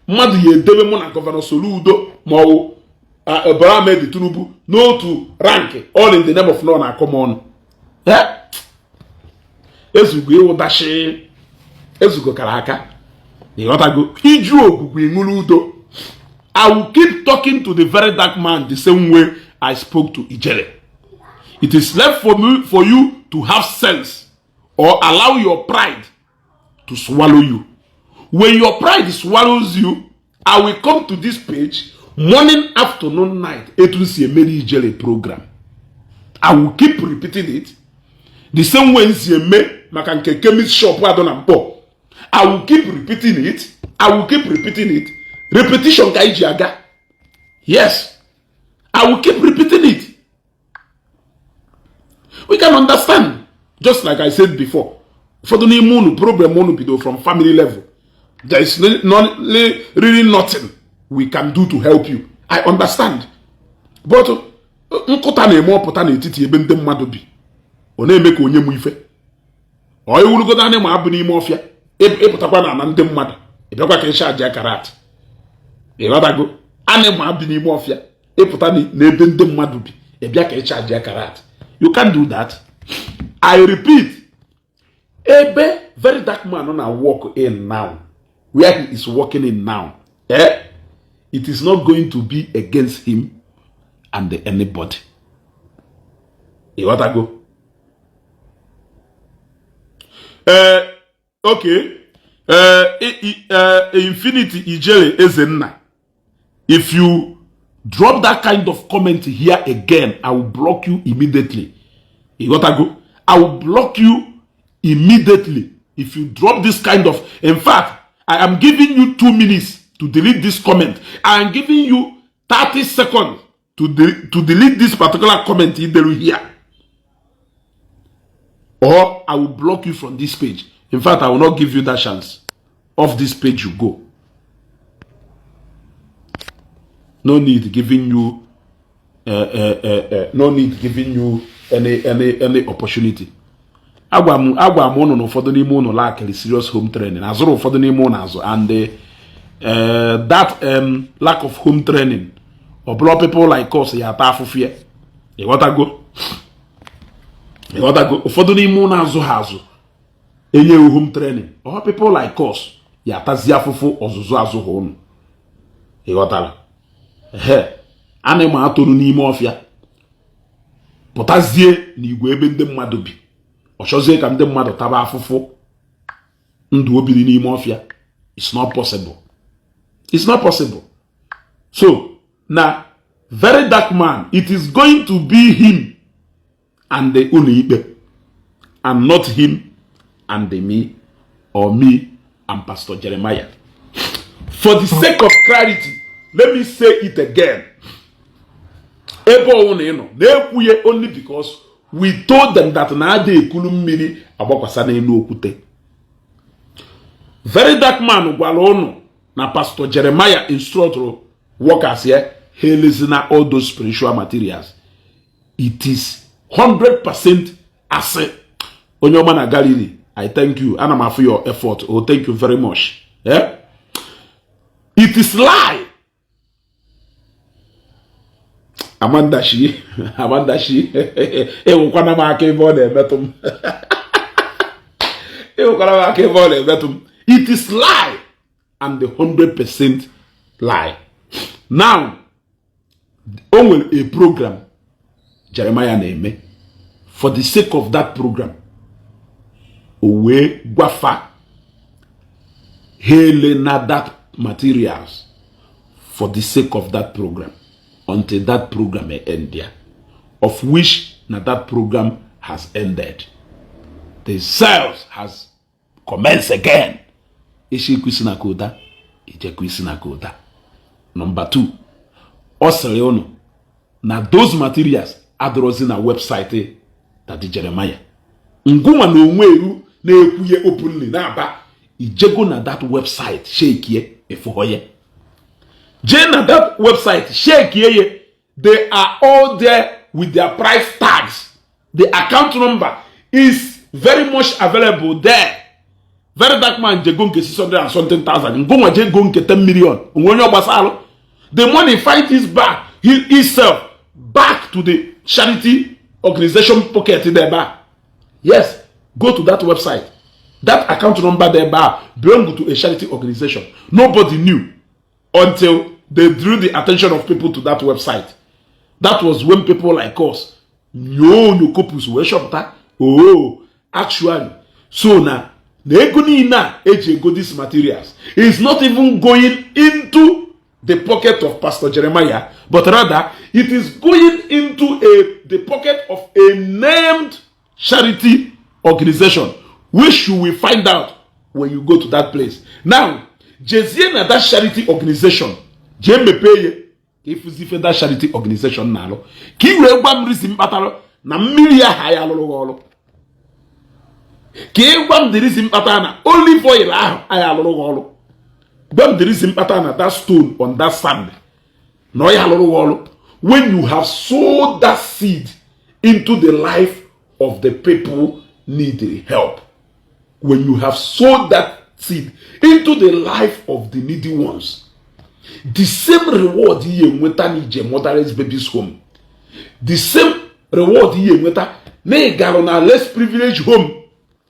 mmadụ ya edewe mụ na Governor Soludo ma ọ bụ Bola Ahmed Tinubu n'otu rank, all in the name of law na-akọ m ọnụ. Ezugo ịwụdachi, Ezugo kara aka. Ịghọtago? Iju ogwugwu ịṅụrụ udo. I will keep talking to the Very Dark Man the same way I spoke to Ijele. It is left for me, for you to have sense or allow your pride to swallow you. When your pride swallows you, I will come to this page morning, afternoon, night. Etu m si emere Ijele program, I will keep repeating it. The same way m si eme maka nke chemist shop adọ na Mkpọ, I will keep repeating it. I will keep repeating it. Repetition ka anyị ji aga. Yes, I will keep repeating it. We can understand. Just like I said before, ụfọdụ n'ime unu, problem unu bido from family level. There is not really nothing we can do to help you. I understand. But nkụta na-eme ọpụta n'etiti ebe ndị mmadụ bi, ọ na-eme ka onye mụ ife ọ ewurugodo anya ma abụ n'ime ọfịa. Ịpụtakwa na ana ndị mmadụ, ịbịakwa ka ịcha aja karat. Ịghọtago? Anị ma bi n'ime ọfịa, ịpụta n'ebe ndị mmadụ bi, ịbịa ka ịcha aja karat. You can't do that. I repeat, ebe Very Dark Man na work in now, where he is working in now, eh, it is not going to be against him and anybody. Ịghọtago? Ee, okay. Ee, Infinity Ijele Ezenna, if you drop that kind of comment here again, I will block you immediately. Ịghọtago? I will block you immediately if you drop this kind of. In fact, I am giving you 2 minutes to delete this comment. I am giving you 30 seconds to delete this particular comment ideru here, or I will block you from this page. In fact, I will not give you that chance. Off this page you go. No need giving you no need giving you any opportunity. Agwa m ụnụ na ụfọdụ n'ime ụnụ lackịrị serious home training. Azụrụ ụfọdụ n'ime ụnụ azụ, and that lack of home training, ọ bụla people like us ya ata afụfụ ya. Ịghọtago? Ịghọtago? Ụfọdụ n'ime ụnụ azụ ha azụ enye home training, all people like us ya atazi afụfụ ọzụzụ azụ ha ụnụ. Ịghọtara? Ehe, ana m atụrụ n'ime ọfịa, pụtazie n'igwe ebe ndị mmadụ bi, ọ chọzie ka ndị mmadụ taba afụfụ ndụ obiri n'ime ọfịa. It's not possible. It's not possible. So na Very Dark Man, it is going to be him and the ụlọ ikpe, and not him and the me, or me and Pastor Jeremiah. For the sake of clarity, let me say it again. Ebe ọwụ na ị nọ na-ekwuye, only because we told them that na ada ekulu mmiri agbakwasa n'elu okwute. Very Dark Man gwara ụnụ na Pastor Jeremiah instructor workers ya ha elezina all those spiritual materials. It is 100% asị. Onye ọma na Galilee, I thank you. Ana m afụ your effort. Oh, thank you very much. Eh? It is lie. Amanda shi, Amanda shi, ewekwana m aka ebe ọ na-emetụ m. Ewekwana m aka ebe ọ na-emetụ m. It is lie and the 100% lie. Now, o nwere a program Jeremiah na-eme. For the sake of that program, o wee gwafa ha ele na that materials for the sake of that program until that program end there, of which na that program has ended. The sales has commenced again. Isi isi na kota, ijekwa isi na kota. Number two, ọ sịrị ụnụ na those materials adịrọzi na website Daddy Jeremiah. Ngụnwa na onwe eru na-ekwuye openly na-aba ijego na that website, shekie efuhoye. Jee na that website, shekie ye. They are all there with their price tags. The account number is very much available there. Very Dark Man jego nke 600 and something thousand. Ngụnwa jego nke 10 million. Onwe onye ọgbasalụ. The money find his back himself back to the charity organization pocket dị ebe a. Yes, Go to that website. That account number there bar belong to a charity organization. Nobody knew until they drew the attention of people to that website. That was when people like us nyoo nyokopus wee chọpụta, oh, actually, so na ego niile a eji ego these materials is not even going into the pocket of Pastor Jeremiah, but rather it is going into a the pocket of a named charity organization, which you will find out when you go to that place. Now, jezie na that charity organization, jee mepee ya ka ịfụzi ife that charity organization na-alụ, ka ị wee gwa m reason kpatara na mmiri ahụ ya alụrụ gị ọrụ, ka ị gwa m the reason kpatara na olive oil ahụ anyị alụrụ gị ọrụ, gwa m the reason kpatara na that stone on that sand na ọ ya alụrụ gị ọrụ, when you have sowed that seed into the life of the people needing help, when you have sowed that seed into the life of the needy ones. The same reward ihe enweta n'ije motherless babies home, the same reward ihe enweta na ịgarụ na less privileged home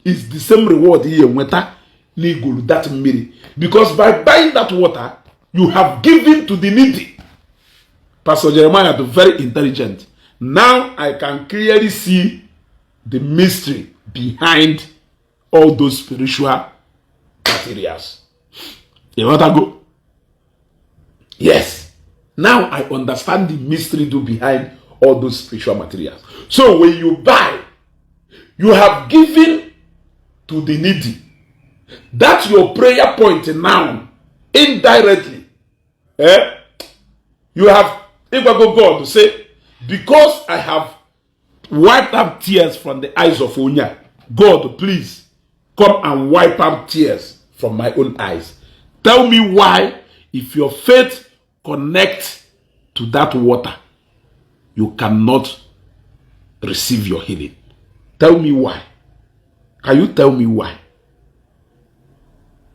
is the same reward ihe enweta na igolu that mmiri, because by buying that water, you have given to the needy. Pastor Jeremiah is very intelligent. Now I can clearly see the mystery behind all those spiritual materials. Ịghọtago? Yes, now I understand the mystery do behind all those spiritual materials. So when you buy, you have given to the needy. That's your prayer point now. Indirectly, eh? You have ịgwago God to say, "Because I have wiped out tears from the eyes of onye a, God, please come and wipe out tears from my own eyes." Tell me why, if your faith connect to that water, you cannot receive your healing. Tell me why. Can you tell me why?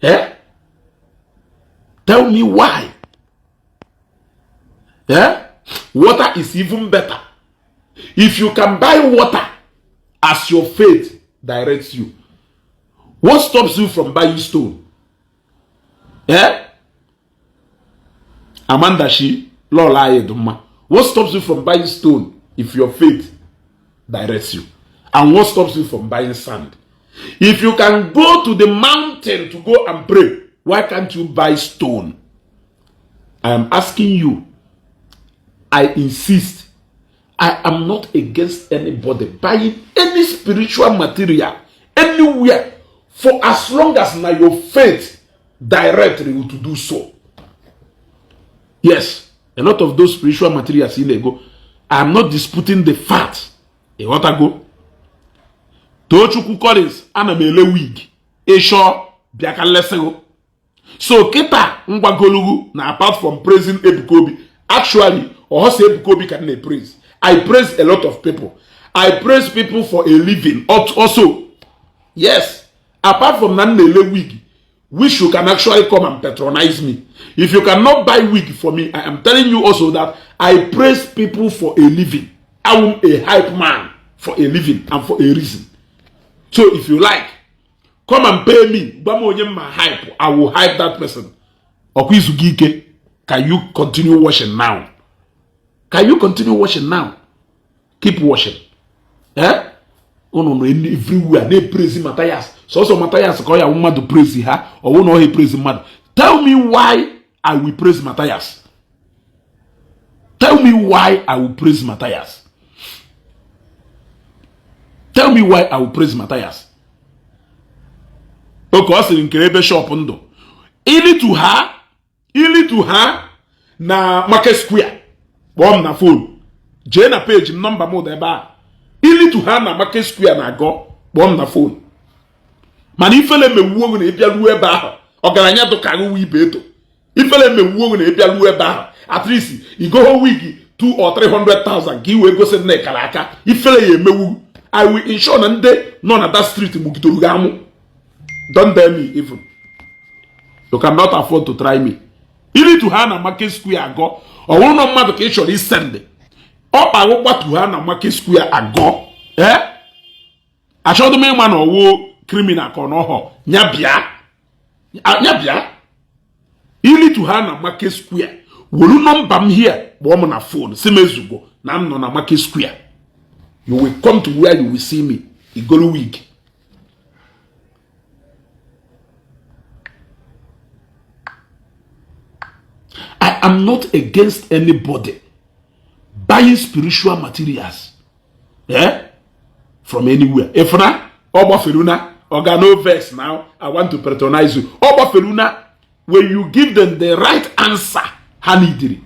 Eh? Tell me why. Eh? Water is even better. If you can buy water as your faith directs you, what stops you from buying stone? Eh? Amanda Shi, Lola Ayeduma. What stops you from buying stone if your faith directs you? And what stops you from buying sand? If you can go to the mountain to go and pray, why can't you buy stone? I am asking you. I insist. I am not against anybody buying any spiritual material anywhere, for as long as now your faith direct you to do so. Yes, a lot of those spiritual materials in go. I am not disputing the fact. Ịghọtago? Tochukwu Collins, ana m ele wig. Ịchọ bịa ka nlesịgụ. So kịta ngwagolugu na apart from praising Ebuka Obi, actually, ọhọsọ Ebuka Obi ka m na-praise. I praise a lot of people. I praise people for a living also. Yes, apart from na m na-ele wig, which you can actually come and patronize me. If you cannot buy wig for me, I am telling you also that I praise people for a living. I am a hype man for a living and for a reason. So if you like, come and pay me. Gwa m onye mma hype, I will hype that person. Ọkwa izu gị ike. Can you continue watching now? Can you continue watching now? Keep watching. Eh? Unu nọ everywhere na-epraise Matthias. Sọsọ Matthias ka ọ ya wụ mmadụ praise ha, ọwụ na ọ praise mmadụ. Tell me why I will praise Matthias. Tell me why I will praise Matthias. Tell me why I will praise Matthias. Oke ọ sịrị nkere ebe shop ndụ. Ilitu ha na Market Square. Kpọọ m na phone. Jee na page m, nọmba m dị ebe a. Ilitu ha na Market Square na-agọ, kpọọ m na phone. Mana ifele mewuo gị na ịbịa ruo ebe ahụ, ọgaranya dụka gị ibe eto. Ifele mewuo gị na ịbịa ruo ebe ahụ, at least igoho wig 2 or 300,000 ka i wee gosi nna ịkara aka. Ifele ya emewu. I will ensure na ndị nọ na that street mugidoro gị amụ. Don't dare me even. You cannot afford to try me. Iritu ha na Market Square agọ, ọ bụrụ na mmadụ ka ị chọrọ isend ọkpa gbatu ha na Market Square agọ, eh? Achọdụ m ịma na ọ wụ criminal ka ọ nọhọ. Nya bịa, nya bịa ilitu ha na Market Square, welu nọmba m here, kpọọ m na phone, sị m Ezugo na m nọ na Market Square. You will come to where you will see me. Igolu wig. I am not against anybody buying spiritual materials from anywhere. If na ọ gbafere na oga, no vex now, I want to patronize you. Ọ gbafere na when you give them the right answer ha neediri,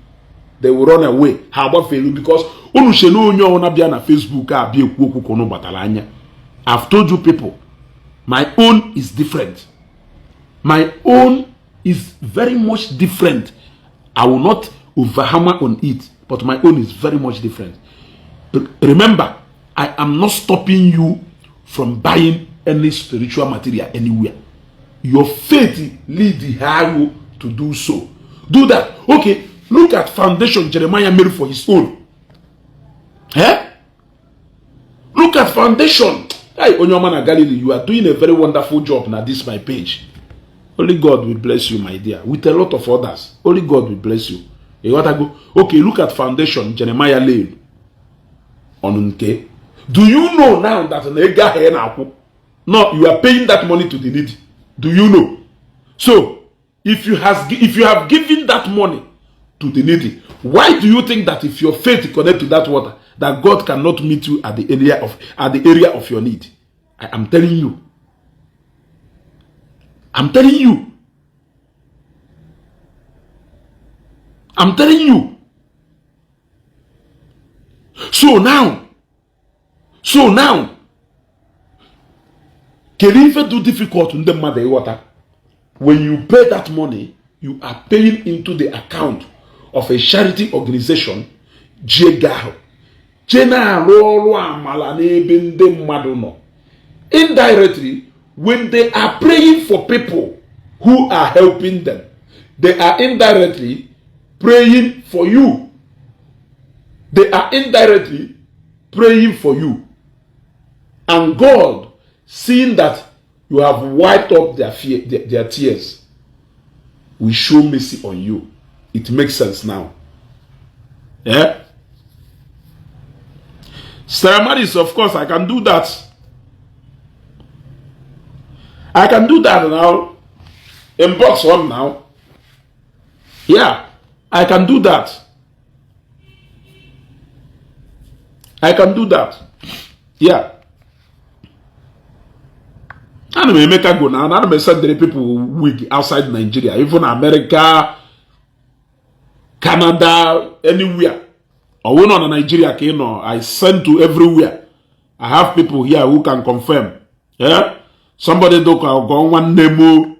they will run away. Ha agbafere because unu che na onye ọwụna bịa na Facebook a bịa ekwu okwu ka unu gbatara anya. I've told you people, my own is different. My own is very much different. I will not overhammer on it, but my own is very much different. Remember, I am not stopping you from buying any spiritual material anywhere. Your faith lead you to do so. Do that. Okay, look at foundation Jeremiah made for his own. Eh? Look at foundation. Hey, Onyoma na Galilee, you are doing a very wonderful job now. This my page. Only God will bless you, my dear, with a lot of others. Only God will bless you. You got to go. Okay, look at foundation Jeremiah laid on nke. Do you know now that na ego ahụ ị na-akwụ? No, you are paying that money to the needy. Do you know? So, if you have given that money to the needy, why do you think that if your faith connect to that water, that God cannot meet you at the area of your need? I am telling you. I'm telling you. I'm telling you. So now, kedu ife do difficult ndị mmadụ ịghọta? When you pay that money, you are paying into the account of a charity organization ji ego ahụ jee na-arụ ọrụ amala n'ebe ndị mmadụ nọ. Indirectly, when they are praying for people who are helping them, they are indirectly praying for you. They are indirectly praying for you. And God, seeing that you have wiped up their fear, their tears, will show mercy on you. It makes sense now. Yeah? Sarah Maris, of course, I can do that. I can do that now. Inbox one now. Yeah, I can do that. I can do that. Yeah. Ana m eme cargo na ana m esendere people wig outside Nigeria, even America, Canada, anywhere. Ọ nọ na Nigeria ka ị nọ, I send to everywhere. I have people here who can confirm. Yeah? Somebody do ka ọgọ nwanne m.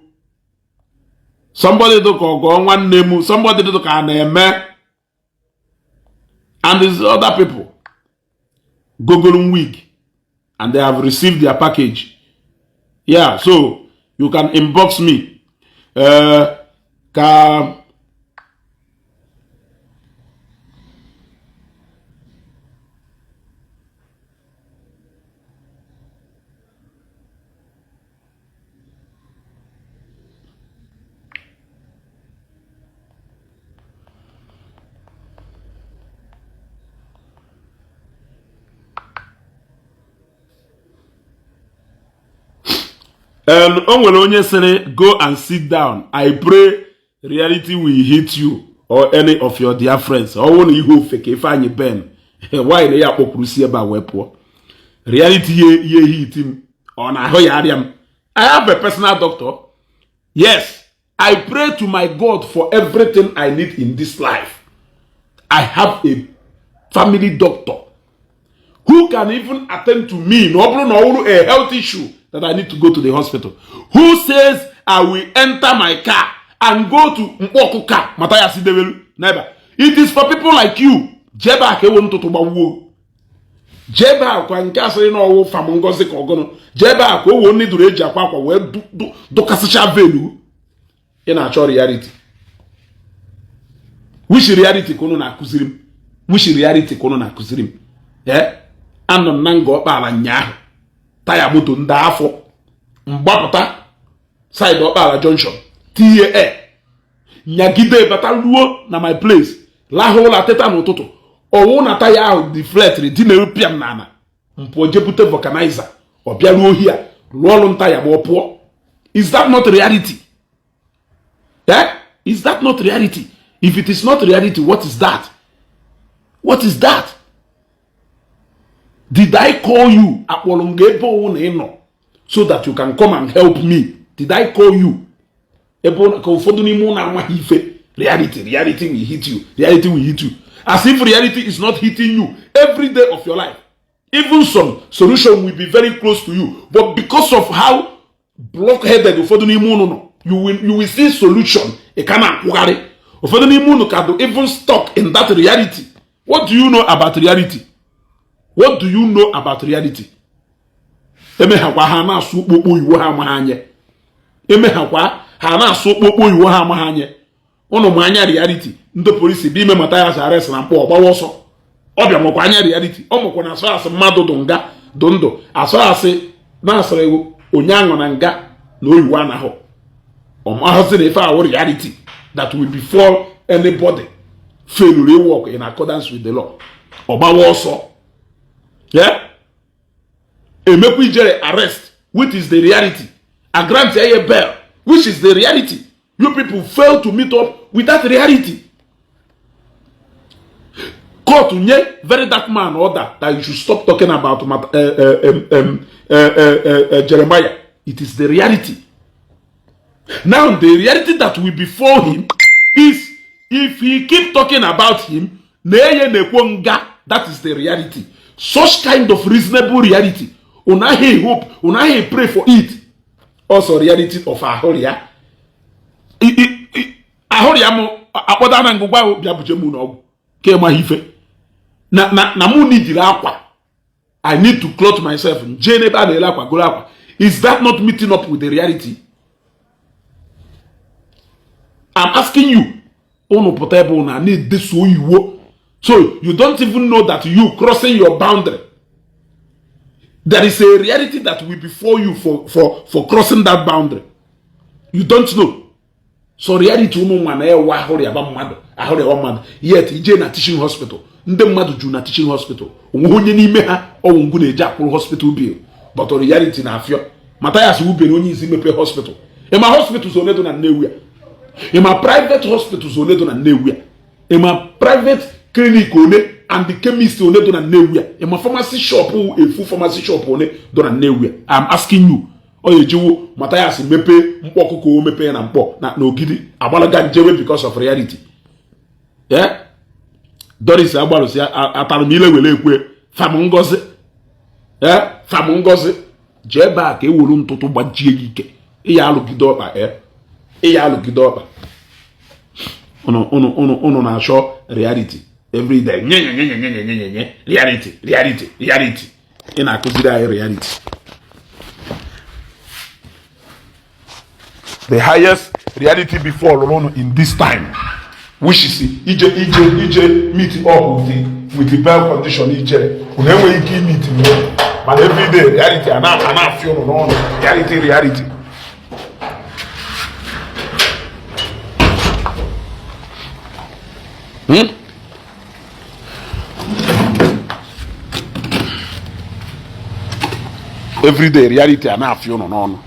Somebody do ka ọgọ nwanne m. Somebody do ka a na-eme. And there's other people. Google wig and they have received their package. Yeah, so you can inbox me. Ka o nwere onye sịrị, "Go and sit down. I pray reality will hit you or any of your dear friends." Ọ bụrụ na ihe ofe ka Ifeanyị Ben nwaanyị na ya kpọkwuru si ebe a wee pụọ, reality ihe ihe hit m, ọ na-ahụ ya arịa m. I have a personal doctor. Yes, I pray to my God for everything I need in this life. I have a family doctor who can even attend to me na ọ bụrụ na ọ bụrụ a health issue that I need to go to the hospital, who says I will enter my car and go to Mkpọkụka Mathias Debelu n'ebe. It is for people like you. Jebe a ka ewo ntụtụ gbawuo, jebe a kwa nke asịrị na ọwụ fam ngozi ka ọgụnụ, jebe a ka o wuo ndị duru eji akwa akwa wee dụkasịcha velu. Ị na-achọ reality? Which reality ka unu na-akụziri m? Which reality ka unu na-akụziri m? Ee, anọ m na Nga Ọkpala nyaahụ. Taya moto ndị afọ mgbapụta side Ọkpala junction tinye e nyagide bata ruo na my place, lahụ ụla, teta n'ụtụtụ, ọwụ na taya ahụ defletịrị dị na pịam na ana mpụọ jebute vulcanizer, ọ bịaruo ohi a rụọ ọrụ taya ma ọ pụọ. Is that not reality? Eh? Is that not reality? If it is not reality, what is that? What is that? Did I call you? Akpọrọ m gị ebe ọwụ na ị nọ so that you can come and help me? Did I call you? Ebe ka ụfọdụ n'ime ụnụ amaghị ife reality. Reality will hit you. Reality will hit you. As if reality is not hitting you every day of your life. Even some solution will be very close to you, but because of how blockheaded ụfọdụ n'ime ụnụ nọ, you will see solution, ị ka na-akwụgharị. Ụfọdụ n'ime ụnụ ka do even stuck in that reality. What do you know about reality? What do you know about reality? Emeghakwa ha na-asụ okpokpo iwu ha amaghị anya. Emeghakwa ha na-asụ okpokpo iwu ha amaghị anya. Ụnụ ma anya reality. Ndị polisi bụ ime Mathias arrest na mkpọ, ọgbawa ọsọ. Ọ bịa makwa anya reality. Ọ makwa na asụ mmadụ dụ nga dụ ndụ asụ asị na-asịrị onye aṅụ na nga na oyiwu anahụ ọmahụzi na ife ahụ reality that will befall anybody failure work in accordance with the law. Ọ gbawa ọsọ. Yeah? Emekwa Ijere arrest, which is the reality. A grant ya bail, which is the reality. You people fail to meet up with that reality. Court nye Very Dark Man order that you should stop talking about Jeremiah. It is the reality. Now, the reality that will befall him is if he keep talking about him, na eye na-ekwo nga. That is the reality. Such kind of reasonable reality, unaghị hope, unaghị pray for it. Also reality of ahụrụ ya, ahụrụ ya m akpọta na ngwụgwa ahụ bịa buje m n'ọgwụ ka ịmaghị ife na na na mụ nidiri akwa. I need to clothe myself, jee n'ebe a na-ele akwa, goro akwa. Is that not meeting up with the reality? I'm asking you. Unu pụta ebe unu a na-edeso oyiwo, so you don't even know that you crossing your boundary. There is a reality that will befall you for crossing that boundary. You don't know. So reality ụmụ nwa na-ewe ahụrụ yaba mmadụ, ahụrụ yaba mmadụ. Yet ije na teaching hospital, ndị mmadụ juru na teaching hospital, onweghị onye n'ime ha ọnwụ ngwu na-eji akwụrụ hospital bill, but reality na-afịọ. Mathias wubere onye isi mepe hospital. Ịma hospitals one dị na Nnewi a? Ịma private hospitals one dị na Nnewi a? Ịma private clinic one and the chemist one dị na Nnewi a? Ịma pharmacy shop, efu pharmacy shop one dị na Nnewi a? I'm asking you. Ọ ya ejiwu Mathias mepee mkpọ ọkụkọ, o mepee na mkpọ na n'Ogidi, agbalaga njewe because of reality. Yeah? Doris agbalụsi atara m ile were ekwe fam ngozi. Ee, fam ngozi, jee ebe a ka e wuru ntụtụ gbajie gị ike. Ịya alụgide ọkpa, ee, ịya alụgide ọkpa. Ụnụ na-achọ reality every day, nye nye nye nye nye nye nye nye reality, reality, reality. Ị na-akụziri anyị reality. The highest reality before lụrụ in this time, which is ije meet up with the bail condition Ijere, unu enweghị ike imeet nwe. Mana everyday reality a na-afịa ụnụ n'ọnụ, reality, reality. Everyday reality a na-afịa ụnụ n'ọnụ.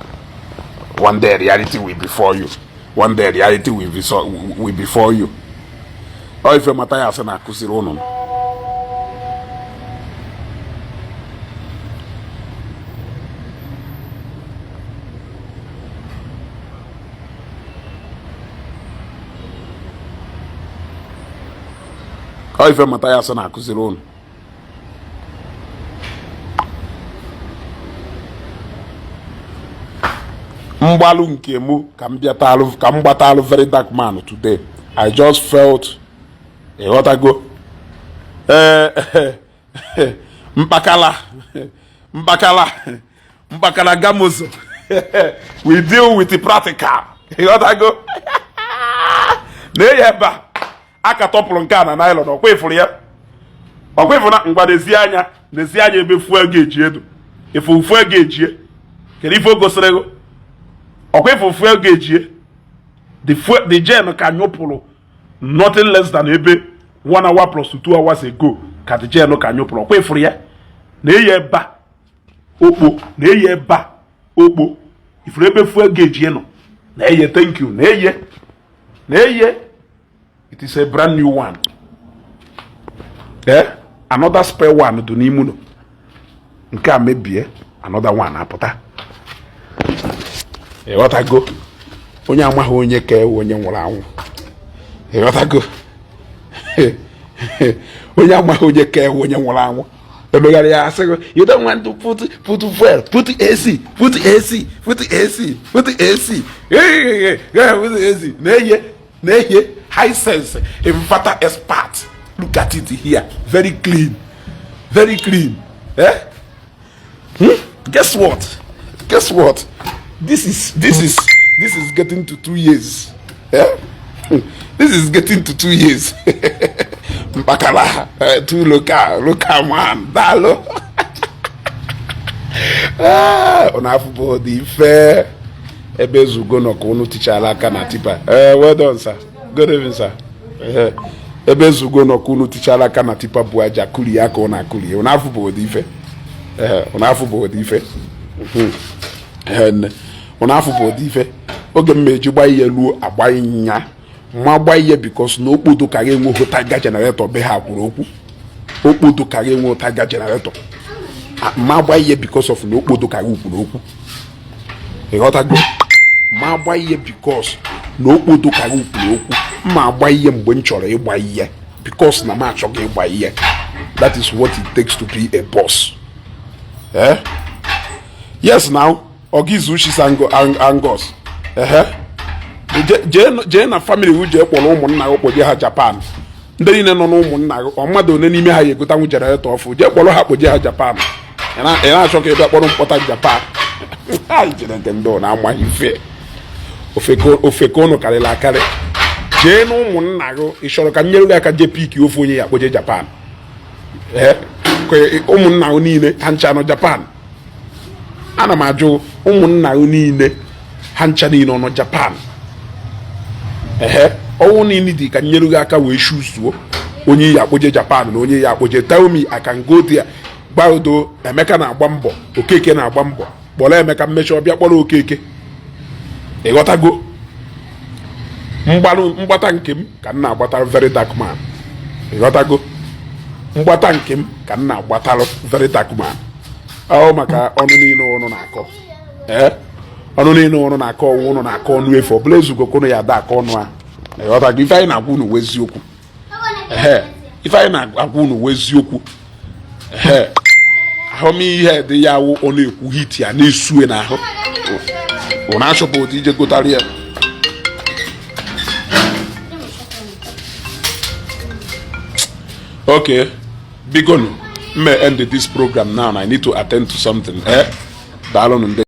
One day reality will befall you. One day reality will befall you. Ọ ife Mathias na-akụziri ụnụ. Ọ ife Mathias na-akụziri ụnụ. Mgbalụ nke mụ ka m bịatalụ, ka m gbatalụ Very Dark Man today. I just felt, ịghọtago, ee, mkpakala mkpakala mkpakala gamoso. We deal with the practical, ịghọtago. Na-eyi ebe a aka tọpụrụ nke a na nylon. Ọkwa ịfụrụ ya, ọkwa ịfụrụ na ngwa. N'ezi anya, n'ezi anya ebe fuel ga-eji edo. Ifu fuel gauge, kedu ife o gosiri gị? Ọkwa ifu fuel gauge, the fuel, the gen ka nyụpụrụ nothing less than ebe 1 hour plus to 2 hours ago ka the gen ka nyụpụrụ. Ọkwa ifuru ya na-eyi ebe a okpo, na-eyi ebe a okpo. Ifuru ebe fuel gauge nọ na-eye? Thank you. Na-eye, na-eye. It is a brand new one. Eh, another spare one dị n'ime ụlọ. Nke a mebie, another one apụta. Ịghọtago? Onye amaghị onye ka ewe onye nwụrụ anwụ. Ịghọtago? Onye amaghị onye ka ewe onye nwụrụ anwụ, emegharị ya, asị gị, "You don't want to put fuel, put AC, put AC, put AC, put AC, put AC." Na-eye, na-eye. Hisense inverter expert. Look at it here, very clean, very clean, eh? Hmm? Guess what? Guess what? This is getting to 2 years, eh? This is getting to 2 years. Mpakala too local, local man. Daalụ. Ọ na-afụbụ dị ife ebe ezugo nọ ka unu tichara aka na tipper. Eh, well done, sir. Good evening, sir. Ebe ezugo nọ ka unu tichara aka na tipper bụ aja kurie aka ọ na-akụrie. Ọ na-afụbụ dị ife. Ee, ọ na-afụbụ dị ife. Ee, ọ na-afụbụ dị ife. Oge m eji gba ihe ruo agba ịnyịnya ma gba ihe, because na okpodo ka ga-enwe Tiger generator be ha kwuru okwu. Okpodo ka ga-enwe Tiger generator ma gba ihe, because of na okpodo ka kwuru okwu. Ịghọtago? Ma gba ihe because na okpodo ka kwuru okwu. Ma agba ihe mgbe m chọrọ ịgba ihe, because na m achọghị ịgba ihe. That is what it takes to be a boss, eh? Yes, now Ogizuchi Angus, ehe, jee na family gị, jee kpọrọ ụmụnna gị, kpoje ha Japan. Ndị niile nọ n'ụmụnna gị, ọ mmadụ one n'ime ha ya egotanwu generator ọfụ? Jee kpọrọ ha, kpoje ha Japan. Ị na-achọ ka ị bịa kpọrọ mkpọta Japan. Chineke, ndị ọ na-amaghị ife ofeke ụnụ karịrị akarị. Jee na ụmụnna gị, ị chọrọ ka m nyere gị aka jee pick ofe onye ya kpoje Japan? Ee, ụmụnna gị niile ha ncha nọ Japan? Ana m ajụ, ụmụnna gị niile ha ncha niile ọ nọ Japan? Ehe, ọnwụ niile dị ka nyere gị aka wee shuzuo onye ya akpoje Japan na onye ya akpoje. Tell me, I can go there. Gba udo. Emeka na-agba mbọ, Okeke na-agba mbọ. Kpọrọ Emeka, mmechi ọbịa kpọrọ Okeke. Ịghọtago? Mgbalụ mgbata nke m ka m na-agbatara Very Dark Man. Ịghọtago? Mgbata nke m ka m na-agbatalụ Very Dark Man. Ọ maka ọnụ niile ụnụ na-akọ, ee, ọnụ niile ụnụ na-akọ, ọnwụ ụnụ na-akọ ọnụ efu. Ọbụla ezugo ka ụnụ ya ada akọ ọnụ a. Ịghọtago? Ife anyị na-agwa unu wee eziokwu. Ehe, ife anyị na-agwa unu wee eziokwu. Ehe, ahụmihe dị ya wụ ọ na-ekwu hit ya na-esue n'ahụ. Ọ na-achọpụ ụdị ije gotara ya. Okay, bigonu, may end this program now. I need to attend to something. Eh, daalụnụ ndị.